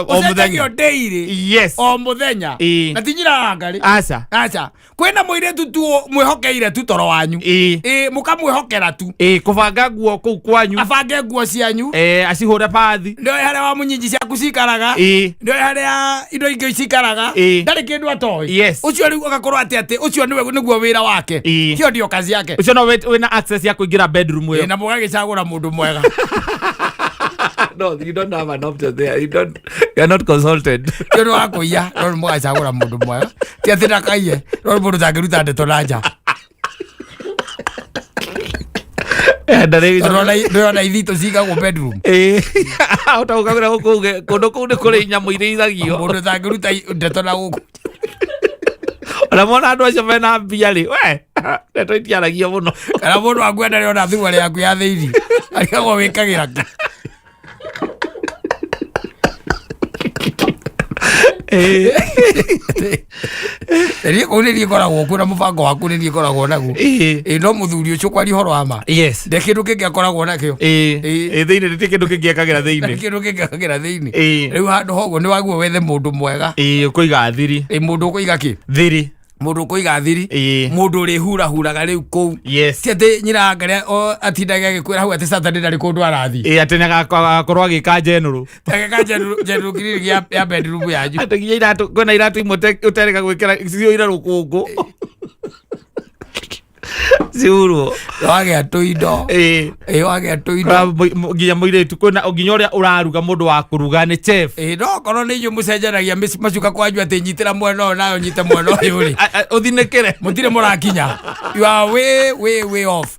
O Ũcenjagio mũthenya. daily. Yes. O mũthenya. Ĩĩ. Na ti nyina Aca. Aca. Kwĩna mũirĩtu tu mwĩhokeire tu toro wanyu. Ĩĩ. Ĩĩ, mũkamwĩhokera tu. Ĩĩ, kũbanga nguo kũu kwanyu. Abange nguo cianyu. Acihũre bathi. Nĩoĩ harĩa wa mũnyinyi ciaku cikaraga. Ĩĩ. Nĩoĩ harĩa indo ingĩ cikaraga. Ĩĩ. Ndarĩ kĩndũ atoĩ. Yes. Ũcio rĩu agakorwo atĩ atĩ ũcio nĩwe nĩguo wĩra wake. Ĩĩ. Hiyo ndio kazi yake. Ũcio no wĩna access ya kũingĩra bedroom Ĩĩ, ĩyo. na mũgagĩcagũra mũndũ mwega. No, you don't have an option there. You don't, you are not consulted. Ũcio nĩ wa kũiya no nĩ mũgacagũra mũndũ mwega. Ti atĩ ndakaiye no nĩ mũndũ ũtangĩruta ndeto na nja. Tondũ ona ndũrona ithitũ cigagwo bedroom. Ahota gũkagĩra gũkũ kũndũ kũu nĩ kũrĩ nyamũ irĩithagio. Mũndũ ũtangĩruta ndeto na gũkũ. Ona mona andũ acio mena mbia rĩ, we ndeto itiaragio mũno. Kana mũndũ akuenda nĩ ona thuruarĩ yaku ya thĩinĩ. Arigagwo wĩkagĩra kĩ. Niĩ kũu nĩ niĩ ngoragwo kuo na mũbango waku nĩ niĩ ngoragwo naguo. Ĩĩ, no mũthuri ũcio kwaria ũhoro wa ma. Yes. Nde kĩndũ kĩngĩ akoragwo nakĩo. Ĩĩ, thĩinĩ nĩ kĩndũ kĩngĩ ekagĩra Ndarĩ thĩinĩ. kĩndũ kĩngĩ ekagĩra thĩinĩ. Ĩĩ. Rĩu handũ hoguo nĩ waguo wethe mũndũ mwega. Ĩĩ, ũkũiga thiri. Ĩĩ, mũndũ ũkũiga kĩ? Thiri. Mũndũ ũkũiga thiri. Ĩĩ. Mũndũ ũrĩhurahuraga rĩu kũu. Yes. Ti atĩ nyina Ngarĩa o atindage agĩkwĩra hau atĩ Saturday ndarĩ kũndũ arathiĩ. Ĩĩ, atĩ nĩagakorwo agĩka general. Agĩka general clinic ya bedroom yanyu. Atĩ nginya iratũ, kwĩna iratũ imwe ũterĩga gwĩkĩra ciyũire rũkũngũ. Ciurwo. Wagĩa tũindo. Ĩĩ. Ĩĩ, wagĩa tũindo. Nginya mũirĩtu kwĩna nginya ũrĩa ũraruga mũndũ wa kũruga nĩ chef. Ĩĩ, no okorwo nĩ inyuĩ mũcenjanagia macuka kwanyu atĩ nyitĩra mwena ũyũ nawe ũnyite mwena ũyũ rĩ. Ũthinĩkĩre. Mũtirĩ mũrakinya. You are way, way, way off.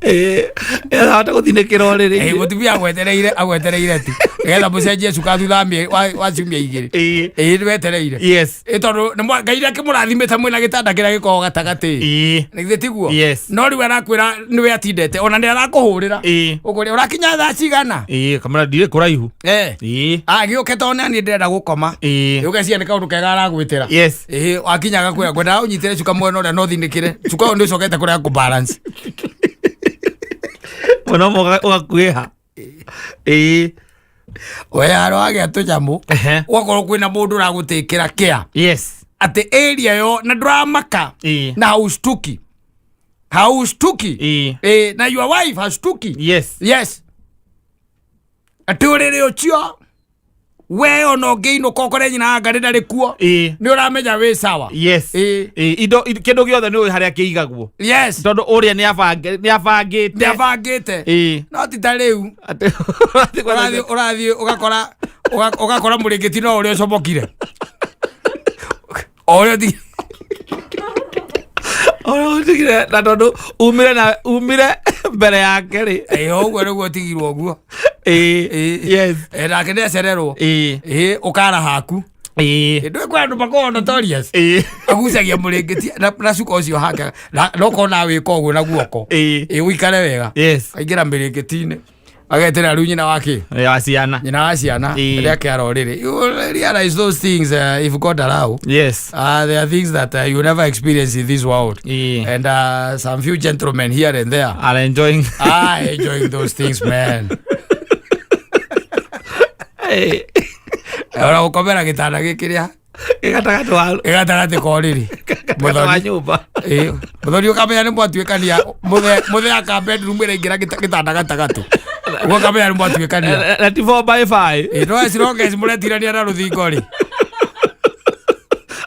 Ĩĩ, ahota gũthinĩkĩra ũrĩrĩ. Ĩĩ, mũtumia agwetereire tu. Nĩgetha mũcenjie cuka thutha wa ciumia igĩrĩ. Ĩĩ. Ĩĩ, nĩwetereire. Yes. Ĩĩ, tondũ Ngai nĩakĩmũrathimĩte mwĩna gĩtanda kĩrĩa gĩkoragwo gatagatĩ. Ĩĩ. Nĩ githĩ tiguo? Yes. No rĩu arakwĩra nĩwe atindete ona nĩ arakũhũrĩra. Ĩĩ. Ũkũrĩa ũrakinya thaa cigana? Ĩĩ, kamũra ndirĩ kũraihu. Eh. Ĩĩ. Agĩũke tondũ nani ndĩrenda gũkoma. Ĩĩ. Ũgeciria nĩ kaũndũ kega aragwĩtĩra. Yes. Ĩĩ, wakinya agakwĩra ngwendaga ũnyitĩre cuka mwena ũrĩa no thinĩkĩre. Cuka ũyũ nĩ ũcokete kũrĩa kũ balance. Mwena ũmwe ũgakuĩha. Ĩĩ. We haro wagĩa tũnyamũ. Ehe. Ũgakorwo kwĩna mũndũ ũragũtĩkĩra care. Yes. Atĩ area yo na ndũramaka. Ĩĩ. Na haushtuki. Haushtuki. Ĩĩ. Ĩĩ, na your wife hashtuki. Yes. Yes. Atĩ ũrĩrĩ ũcio we ona ũngĩinũka ũkore nyina wa Ngarĩ ndarĩ kuo. Ĩĩ. Nĩ ũramenya wĩ sawa. Yes. Ĩĩ. Ĩĩ, indo kĩndũ gĩothe nĩ ũĩ harĩa kĩigagwo. Yes. Tondũ ũrĩa nĩ abangĩte. Nĩ abangĩte. Ĩĩ. No ti ta rĩu. Atĩ Ũrathiĩ ũrathiĩ ũgakora ũgakora mũrĩngĩti no ũrĩa ũcomokire. O ũrĩa ũthi ũrĩa ũtigire na tondũ umire na umire mbere yake rĩ. Ĩĩ, ũguo nĩguo ũtigirwo ũguo. Ĩĩ. Ĩĩ. Yes. Ĩĩ, nake nĩ acererwo. Ĩĩ. Ĩĩ, ũkara haku. Ĩĩ. Ndũĩ kwĩ andũ makoragwo notorious. Ĩĩ. Agucagia mũrĩngĩti na cuka ũcio hake na ũkona wĩka ũguo na guoko. Ĩĩ. Ĩĩ, ũikare wega. Yes. Aingĩra mĩrĩngĩti-inĩ. Agetĩra rĩu nyina wa kĩ? Ya ciana. Nyina wa ciana. Ĩĩ. Rĩrĩa akĩara ũrĩrĩ. You will realize those things if God allow. Yes. There are things that you never experience in this world. Ĩĩ. And some few gentlemen here and there Are enjoying. are enjoying those things, man. Ĩĩ. Ona gũkomera gĩtanda gĩkĩrĩa Gĩgatagatĩ wa gĩgatagatĩ ka ũrĩrĩ. gatagatĩ wa nyũmba. Ĩĩ. Mũthoni ũkamenya nĩ mwatuĩkania mũthe aka bedroom ĩraingĩra gĩtanda gatagatĩ. Ũguo ũkamenya nĩ mwatuĩkania. Na ti 4 by 5. Ĩĩ, no as long as mũretirania na rũthingo rĩ.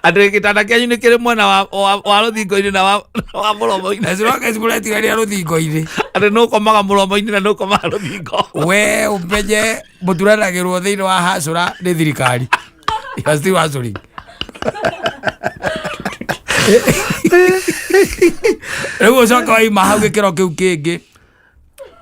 Atĩ gĩtanda kĩanyu nĩ kĩrĩ mwena wa rũthingo-inĩ na wa mũromo-inĩ. As long as mũretirania rũthingo-inĩ. Atĩ nĩ ũkomaga mũromo-inĩ na nĩ ũkomaga rũthingo. We ũmenye mũturanagĩrwo thĩinĩ wa hacũra nĩ thirikari. You are still hustling. Rĩu ũcoke waima hau gĩkĩro kĩu kĩngĩ.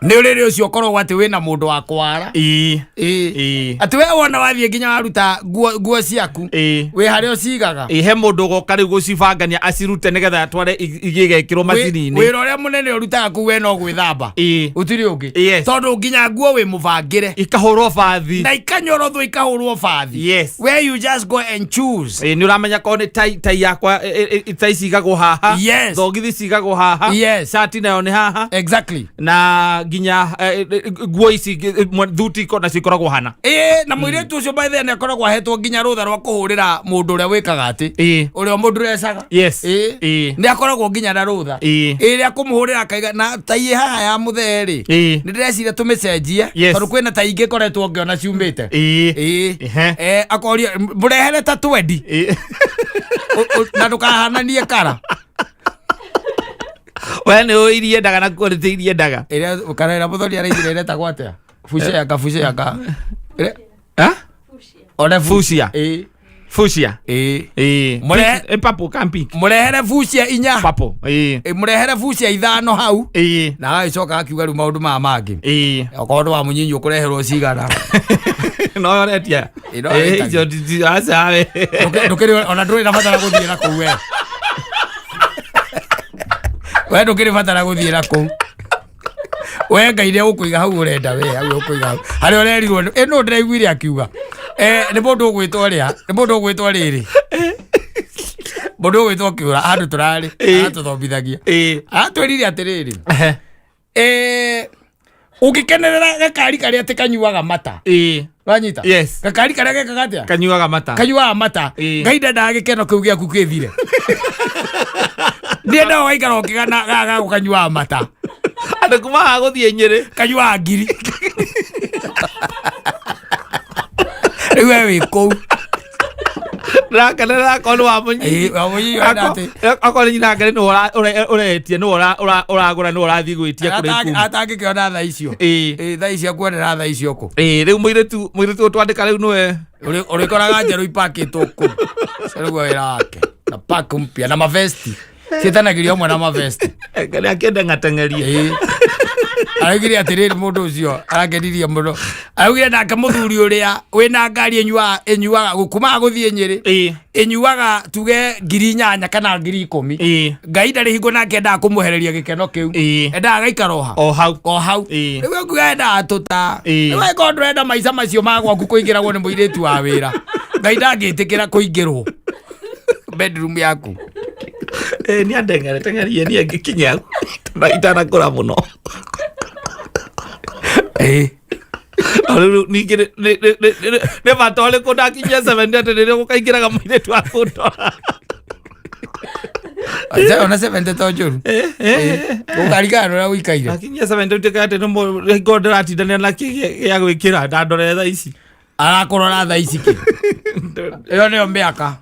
Nĩ ũrĩrĩ ũcio ũkoragwo atĩ wĩna mũndũ wa kwara. Ĩĩ. Ĩĩ. Ĩĩ. Atĩ we wona wathiĩ nginya waruta nguo ciaku Ĩĩ. wĩ harĩa ũcigaga. Ĩĩ, he mũndũ ũgoka rĩu gũcibangania acirute nĩgetha atware igĩgekĩrwo macini-inĩ. Wĩra ũrĩa mũnene ũrutaga kũu we no gwĩthamba. Ĩĩ. Gũtirĩ ũngĩ. Yes. Tondũ nginya nguo wĩ mũbangĩre. Ikahũrwo bathi. Na ikanyorothwo ikahũrwo bathi. Yes. Where you just go and choose. Ĩĩ, nĩ ũramenya korwo nĩ tai yakwa tai cigagwo haha. Yes. Thogithi cigagwo haha. Yes. Cati nayo nĩ haha. Exactly. Na nginya nguo ici thuti nacio ikoragwo hana. Ĩĩ, na mũirĩtu ũcio by the way nĩ akoragwo ahetwo nginya rũtha rwa kũhũrĩra mũndũ ũrĩa wĩkaga atĩ. Ĩĩ. Ũrĩa mũndũrecaga. Yes. Ĩĩ. Ĩĩ. Nĩ akoragwo nginya na rũtha. Ĩĩ. Ĩrĩa kũmũhũrĩra akaiga na tai ĩ haha ya mũthee rĩ. Ĩĩ. Nĩ ndĩreciria tũmĩcenjie. Yes. Tondũ kwĩna tai ingĩ ngoretwo ngĩona ciumĩte. Ĩĩ. Ĩĩ. Ehe. Akoria mũrehere ta twendi. Ĩĩ. Na ndũkahananie kara. We nĩ ũĩ iria endaga na quality iria endaga. Ĩrĩa kara ĩrĩa mũthoni araigire ĩretagwo atĩa? Fucia yaka fucia yaka. Ĩrĩa Ha? one Fucia. Ĩĩ. Fucia. Ĩĩ. Ĩĩ. Mũrehe- Ĩ purple ka pink? Mũrehere fucia inya. Purple. Ĩĩ. Ĩ, mũrehere fucia ithano hau. Ĩĩ. Na agagĩcoka akiuga rĩu maũndũ maya mangĩ. Ĩĩ. Okorwo ndĩ wa mũnyinyi ũkũreherwo cigana. No ũretia. Ĩ, no Ĩ, aretagia. icio aca we. Ndũkĩrĩ ona ndũrĩ na bata na gũthiĩ na kũu we. We ndũkĩrĩ bata na gũthiĩ na kũu. We Ngai nĩ egũkũiga hau ũrenda we hau egũkũiga hau. Harĩa ũrerirwo ĩ nũ ndĩraiguire akiuga. Nĩ mũndũ ũgwĩtwo rĩa, nĩ mũndũ ũgwĩtwo rĩrĩ. Mũndũ ũgwĩtwo kĩũra handũ tũrarĩ, Ĩ. aratũthomithagia. Ĩ. Aratwĩrire atĩrĩrĩ. Ehe. Ũngĩkenerera gakari karĩa atĩ kanyuaga mata. Ĩ. Wanyita? Yes. Gakari karĩa gekaga atĩa? Kanyuaga mata. Kanyuaga mata. Ĩ. Ngai ndendaga gĩkeno kĩu gĩaku gĩthire. Ndiendaga ũgaikara ũkĩgana gaka gũkanyuaga mata. Andũ kuma haha gũthiĩ Nyĩrĩ. Kanyuaga ngiri. Rĩu we wĩ kũu. Ndĩrakenerera akorwo nĩ wa mũnyinyi. Ĩ, wa mũnyinyi wenda atĩ. Akorwo nĩ nyina ngarĩ nĩwe ũretia nĩwe ũragũra nĩwe ũrathiĩ gwĩtia kũrĩ kuma. Atangĩkĩona thaa icio. Ĩ. Ĩ, thaa icio akuonera thaa icio kũ. Ĩ, rĩu mũirĩtu ũtwandĩka rĩu nĩwe. Ũrĩkoraga njerũ ipakĩtwo kũ. Ũcio nĩguo wĩra wake. Na pack mpya na mavesti. Ciĩtanagĩrio hamwe na mavesti. Nĩ akĩenda ng'ateng'erie. Ĩ. Araugire atĩrĩrĩ mũndũ ũcio arakenirie mũno. Araugire nake mũthuri ũrĩa wĩna ngari ĩnyuaga kumaga gũthiĩ Nyĩrĩ. Ĩ. Ĩnyuaga tuge 8,000 kana 10,000. Ĩ. Ngai ndarĩ hingo nake endaga kũmwehereria gĩkeno kĩu. Ĩ. Endaga agaikara o ha. O hau. O hau. Ĩ. Rĩu akuga endaga tũta. Ĩ. Rĩu angĩkorwo ndũrenda maica macio ma gwaku kũingĩragwo nĩ mũirĩtu wa wĩra. Ngai ndangĩtĩkĩra kũingĩrwo bedroom yaku. Ĩ, nĩ andeng'ere teng'erie niĩ ngĩkinya hau. Itanakũra mũno. Ĩ. No rĩu ningĩ nĩ bata ũrĩkũ ndakinyia 70 atĩ nĩrĩo gũkaingĩraga mũirĩtu wa kũndora. Ona 70 to njũru. Ũkarigana na ũrĩa ũikaire. Ndakinyia 70 ũtuĩke atĩ nĩ ngorwo ndĩratindania na kĩ gĩa gwĩkĩra ndandorere thaa ici. Arakũrora thaa ici kĩ. Ĩyo nĩyo mĩaka.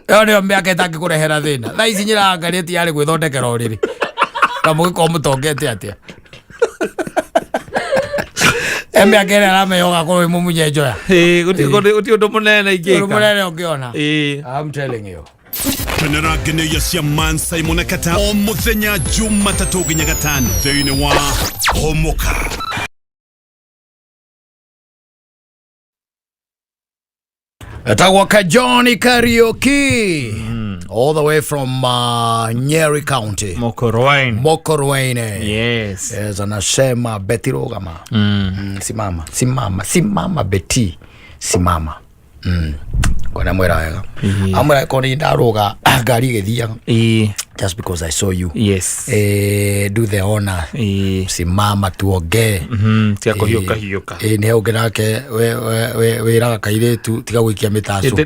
Ĩyo nĩyo mĩaka ĩtangĩkũrehera thĩna. Thaa ici nyĩra ti yarĩ gwĩthondekera ũrĩrĩ. Na mũgĩkorwo mũtongete atĩa. E mĩaka ĩrĩa arameyoga korwo wĩ mũmunye njoya. Ĩ, gũtirĩ ũndũ mũnene Ũndũ ingĩka. mũnene ũngĩona. Ĩ. I'm telling you. Kenera ngeneia cia Man Simon na Kata o muthenya Jumatatũ nginya Gatano thĩinĩ wa Homoka. Etagwo Kajoni Kariuki. All the way from Nyeri County. Mokoroine. Mokoroine. Yes. Yes, anasema Betty rũgama. Simama, simama, simama Betty. Simama. Kona mwĩra wega. Amwĩra korwo nĩ ndarũga ngari ĩgĩthiaga. Ĩ. Just because I saw you. Yes. Do the honor. Ĩ. Simama tuongee. Tiga kũhiũka hiũka. Ĩ nĩ ũngĩ nake wĩraga kairĩtu tiga gũikia mĩtacũ.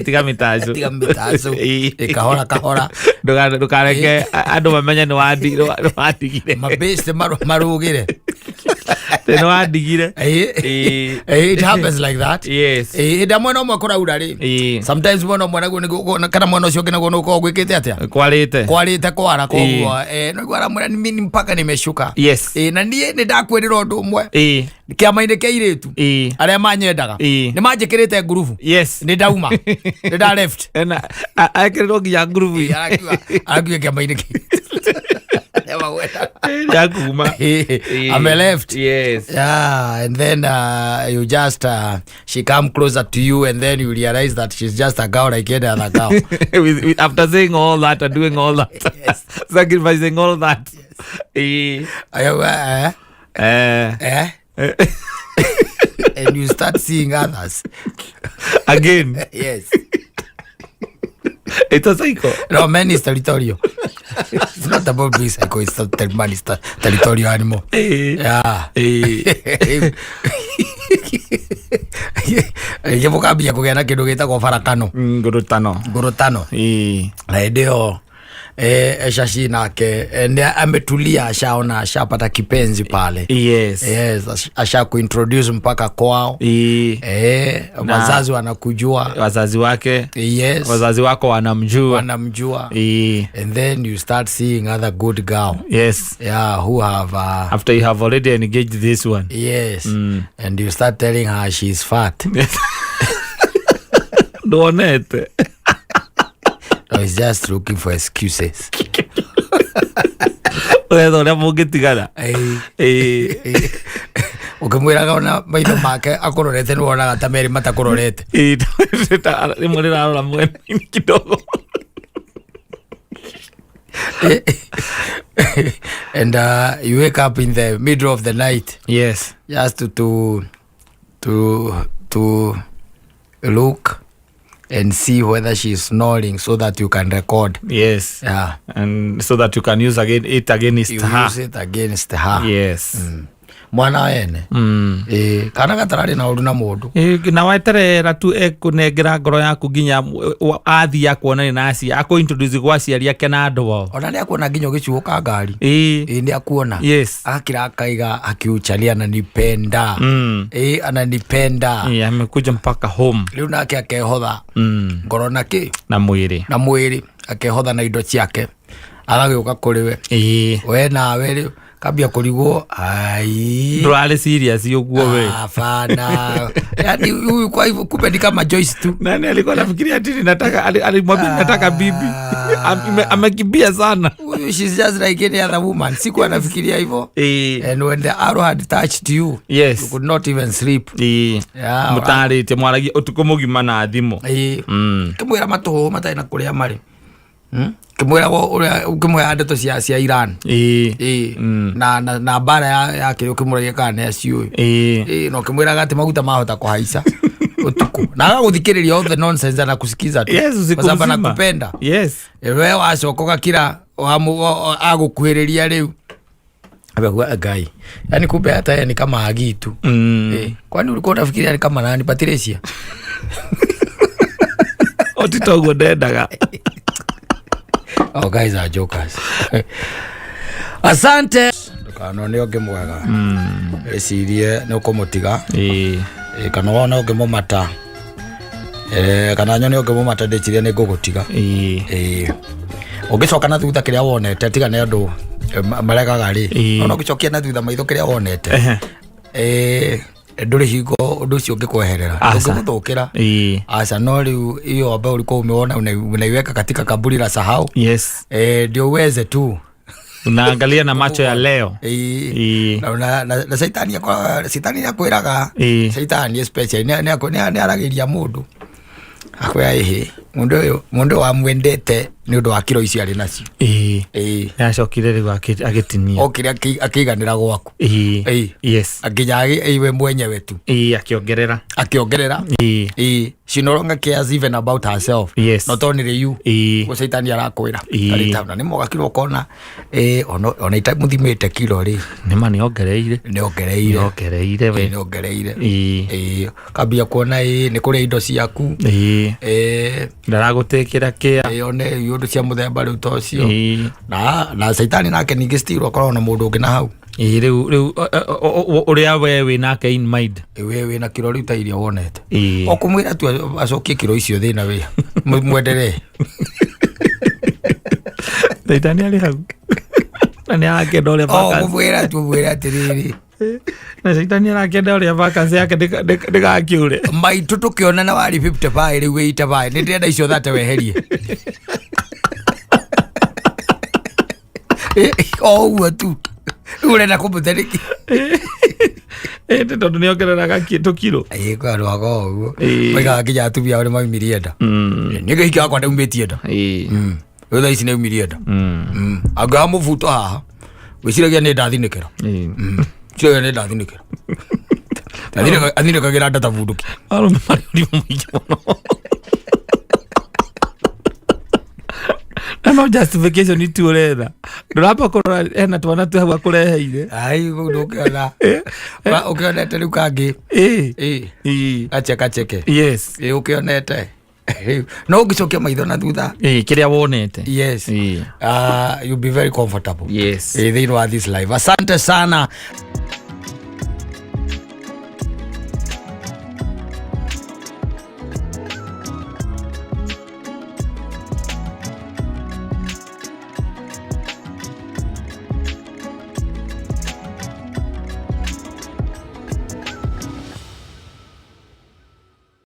Tiga mĩtacũ. Tiga mĩtacũ. Ĩ. Ĩ, kahora kahora. Ndũkareke andũ mamenye nĩ wandigire. Mabĩcĩ marũgĩre. Nĩ wandigire. Ĩ. Ĩ. Ĩ, it happens like that. Yes. Ĩ, hĩndĩ ĩrĩa mwena ũmwe kũraura rĩ. Ĩ. Sometimes mwena ũmwe naguo nĩguo kana mwena ũcio ũngĩ naguo nĩ ũkoragwo gwĩkĩte atĩa? Kwarĩte. Kwarĩte kwara koguo no aramwĩra mimi mpaka nimeshuka. Yes. Na niĩ nĩ ndakwĩrĩra ũndũ ũmwe. Ĩ. Kĩama-inĩ kĩa airĩtu Ĩ. arĩa manyendaga Ĩ. nĩ manjĩkĩrĩte ngurubu. Yes. Nĩ ndauma. Nĩ nda left. Ena ekĩrĩrwo nginya ngurubu. Arakiuga kĩama-inĩ kĩa Yakuma. Ame left. Yes. Yeah, and then you just she come closer to you, and then you realize that she's just a girl like any other girl. After saying all that and doing all that, Yes. sacrificing all that. Yes. Eh? And you start seeing others Again. Yes. It's a cycle. No, man is territorial. It's not about being psycho. It's not that man is territorial anymore. Yeah. Rĩngĩ mũkambia kũgĩa na kĩndũ gĩtagwo barakano. Ngurutano. Ngurutano. Na hĩndĩ ĩyo Eshashi nake nĩ ametulia, ashaona, ashapata kipenzi pale. Yes. Yes, asha kuintroduce mpaka kwao. Wazazi wanakujua. Wazazi wake. Yes. Wazazi wako wanamjua. Wanamjua. And then you start seeing other good girl. Yes. Yeah, who have after you have already engaged this one. Yes. And you start telling her she's fat. Yes. Ndwonete. No, he's just looking for excuses. Ũretha ũrĩa mũngĩtigana. Ũkĩmwĩraga ona maitho make akũrorete nĩ wonaga ta merĩ matakũrorete. Rĩmwe rĩrarora mwena-inĩ kidogo. And you wake up in the middle of the night. Yes. Just to look and see whether she's snoring so that you can record. Yes. Yeah. And so that you can use again it against you her. Use it against her. Yes. Mwana wene. Kana gatararĩ na ũru na mũndũ. Na weterera tu ekũnengera ngoro yaku nginya athiĩ akuonane na aciari, akũ-introduce gwa aciari ake na andũ ao. Ona nĩ akuona nginya ũgĩcuũka ngari. Nĩ akuona. Yes. Akira akaiga akiuchalia ananipenda. Ananipenda. Amekuja mpaka home. Rĩu nake akehotha. Ngoro na kĩ? Na mwĩrĩ. Na mwĩrĩ. Akehotha na indo ciake. Agagĩũka kũrĩ we. We nawe rĩu kambia kũrigwo ai. Ndũrarĩ serious ũguo we. Hapana. Yaani huyu kwa hivyo kumbe ni kama Joyce tu. Nani alikuwa anafikiria ati nataka alimwambia nataka bibi. Amekimbia sana. Huyu she's just like any other woman. Siku anafikiria hivyo. And when the arrow had touched you, yes, you could not even sleep. Yeah. Mutarĩte mwaragia ũtukũ mũgima na thimũ. Kĩmwĩra matũhũhũ matarĩ na kũrĩa marĩ. Kĩmwĩra ũrĩa ũkĩmwĩra ndeto cia Iran. Na mbara ya kĩrĩa ũkĩmũragia kana nĩ aciũĩ. Na ũkĩmwĩraga atĩ maguta mahota kũhaica ũtukũ. Na agagũthikĩrĩria all the nonsense anakusikiza tu. Yes, usiku Kwa sababu mzima. anakupenda. Yes. We wacoka ũgakira agũkuhĩrĩria rĩu. Amekuwa Ngai. Yaani kumbe hata yeye ni kama Agi tu. Kwani ulikuwa unafikiria ni kama nani Patricia? Otitoguo ndendaga. Oh, guys are jokers. Asante. Ndũkanone ũngĩmwaga. Ecirie nĩ ũkũmũtiga. Kana wone ũngĩmũmata. Kana nyone ũngĩmũmata ndĩcirie nĩ ngũgũtiga. Ũngĩcoka na thutha kĩrĩa wonete tiga nĩ andũ maregaga rĩ. Ona ũngĩcokia na thutha maitho kĩrĩa wonete. Ndũrĩ hingo ũndũ ũcio ũngĩkweherera. Ũngĩgũthũkĩra. Aca no rĩu hiyo ambayo ulikuwa umeona unaiweka katika kaburi la sahau. Yes. Ndio uweze tu. Unaangalia na macho ya leo. Na Saitani Saitani akwĩraga. Saitani especially nĩ aragĩria mũndũ. Akwĩra ĩhĩ mũndũ ũyũ wamwendete nĩ ũndũ wa kiro icio arĩ nacio. Nĩacokire rĩu agĩtinia. Okire akĩiganĩra gwaku. Yes. Nginya iwe mwenyewe tu. Akĩongerera. Akĩongerera. She no longer cares even about herself. Yes. Not only you. Go Saitani arakwĩra. Karita na nĩ mogakirwo kona ona itamũthimĩte kiro rĩ. Nĩ ma nĩongereire. Nĩongereire. Nĩongereire we. Nĩongereire. Kambia kuona nĩ kũrĩa indo ciaku. Ndaragũtĩkĩra kĩa. One iũndũ cia mũthemba rĩu ta ũcio. Na Saitani nake ningĩ still akoragwo na mũndũ ũngĩ na hau. Rĩu rĩu ũrĩa we wĩ nake in mind. We wĩ na kiro rĩu ta iria wonete. Ũkũmwĩra tu acokie kiro icio thĩna wĩ. Mwenderee. Saitani arĩ hau. Na nĩ arakĩenda ũrĩa vacancy. Ũkũmwĩra tu ũmwĩre atĩrĩrĩ. Na Saitani arakĩenda ũrĩa vacancy yake ndĩgakĩũre. Maitũ tũkĩonana warĩ 55 rĩu wĩ 85 nĩ ndĩrenda icio thate weherie. O ũguo tu. Rĩu ũrenda kũmũte nĩkĩ? Ĩndĩ tondũ nĩ ongereraga tũkiro. Ĩĩ, kwĩ andũ aga ũguo. Ĩĩ. Maigaga nginya atumia ao nĩ maumirie nda. Nĩ kĩhiki wakwa ndaumĩtie nda. Rĩu thaa ici nĩ aumirie nda. Angĩoya mũbuto haha, wĩciragia nĩ ndathinĩkĩra. Ciragia nĩ ndathinĩkĩra. Athinĩkagĩra nda ta bunduki. Arũme marĩ ũrimũ mũingĩ mũno na no justification tu ũretha, ndũramba kũrora ena twana twĩ hau akũreheire. Ai, kũu ndũkĩona. Ũkĩonete rĩu kangĩ. Ĩĩ. Gachekacheke. Ĩĩ, ũkĩonete. No ũngĩcokia maitho na thutha. Ĩĩ, kĩrĩa wonete. Yes. You'll be very comfortable. Ĩĩ, thĩinĩ wa this life. Asante sana.